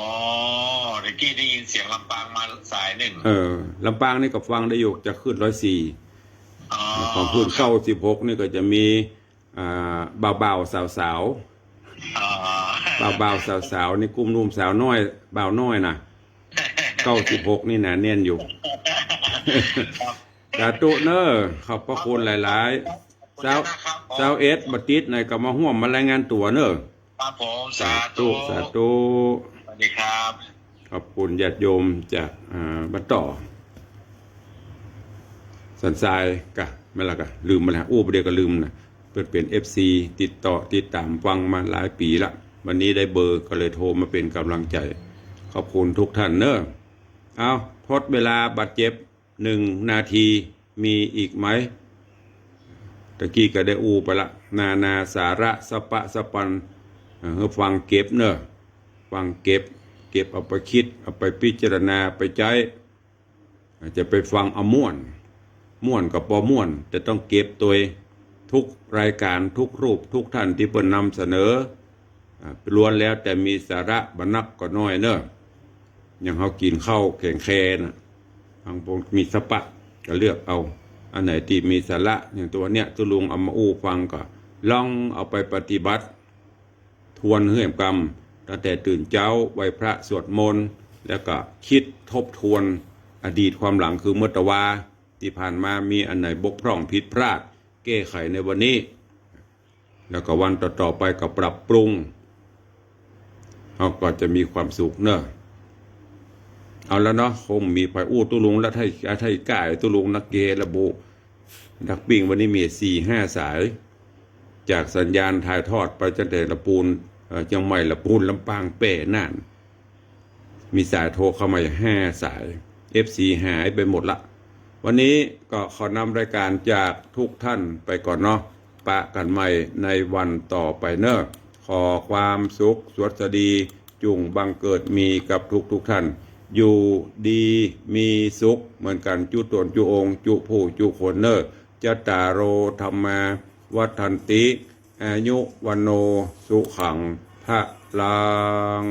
ตะกี้ได้ยินเสียงลำปางมาสายหนึ่ง เออ ลำปางนี่ก็ฟังได้อยู่จากคลื่นร้อยสี่ อ๋อ ของคลื่น ครับ เก้าสิบหก นี่ก็จะมี อ่า บ่าวๆ สาวๆ อ๋อ บ่าวๆ สาวๆ นี่กุ้มนุ่มสาวน้อย บ่าวน้อยน่ะ เก้าสิบหก นี่หนาแน่นอยู่ ครับ สาธุเน่อ ขอบพระคุณหลายๆ ครับ ขอบคุณมากครับ ซาวเอ็ด บ่ติดไหนก็มาฮ่วมมารายงานตั๋วเน่อ ครับผม สาธุ สาธุ สาธุ สวัสดีครับ ขอบคุณญาติโยมจาก อ่า บ้านต่อ สันทรายกะ แม่นละกะ ลืมไปแล้ว อู้ ประเดี๋ยวก็ลืมนะ เปิ้นเป๋น เอฟซี ติดต่อ ติดต๋ามฟังมาหลายปี๋ละ วันนี้ได้เบอร์ก็เลยโทรมาเป๋นก๋ำลังใจ๋ ขอบคุณทุกท่านเน่อ เอา ทดเวลาบาดเจ็บ หนึ่งนาที มีอีกไหม ตะกี้ก็ได้อู้ไปละ นานาสาระสะปะสะปัน เอ่อ หื้อฟังเก็บเน่อ ฟังเก็บ เก็บเอาไปกึ๊ด เอาไปพิจารณา ไปใจ๊ จะไปฟังเอาม่วน ม่วนก็บ่ม่วน แต่ต้องเก็บตวย ทุกรายการ ทุกรูป ทุกท่านตี้เปิ้นนำเสนอ อ่า ล้วนแล้วแต่มีสาระ บ่นักก็น้อยเน่อ อย่างเฮากิ๋นข้าวแข็งแคน่ะ บางคนมีสะปะ ก็เลือกเอา อันไหนตี้มีสาระ อย่างตั๋วเนี้ย ตุ๊ลุงเอามาอู้ฟัง ก็ลองเอาไปปฏิบัติ ทวนหื้อแหมกำ ตั้งแต่ตื่นเจ๊า ไหว้พระ สวดมนต์ แล้วก็กึ๊ดทบทวนอดีตความหลัง คือเมื่อตะวาตี้ผ่านมามีอันไหนบกพร่องผิดพลาด แก้ไขในวันนี้ แล้วก็วันต่อๆ ไปก็ปรับปรุง เฮาก็จะมีความสุขเน่อ เอาละเนาะ คงมีใผอู้ตุ๊ลุงละ ไถ่ ไถ่ก้าตุ๊ลุงนักเกละบุ นักปิ้งวันนี้มีสี่ห้าสาย จากสัญญาณถ่ายทอดไปตั้งแต่ละปูน เอ่อ เจียงใหม่ ละปูน ลำปาง แป้ น่าน มีสายโทรเข้ามาห้าสาย เอฟซี หายไปหมดละ วันนี้ก็ขอนำรายการจากทุกท่านไปก่อนเนาะ ปะกั๋นใหม่ในวันต่อไปเน่อ ขอความสุขสวัสดีจุ่งบังเกิดมีกับทุกๆ ท่าน อยู่ดีมีสุขเหมือนกั๋นจุ๊ต๋นจุ๊องค์จุ๊ผู้จุ๊คนเน่อ จัตตาโร ธัมมา วัฑฒันติ อายุ วัณโณ สุขัง พะลัง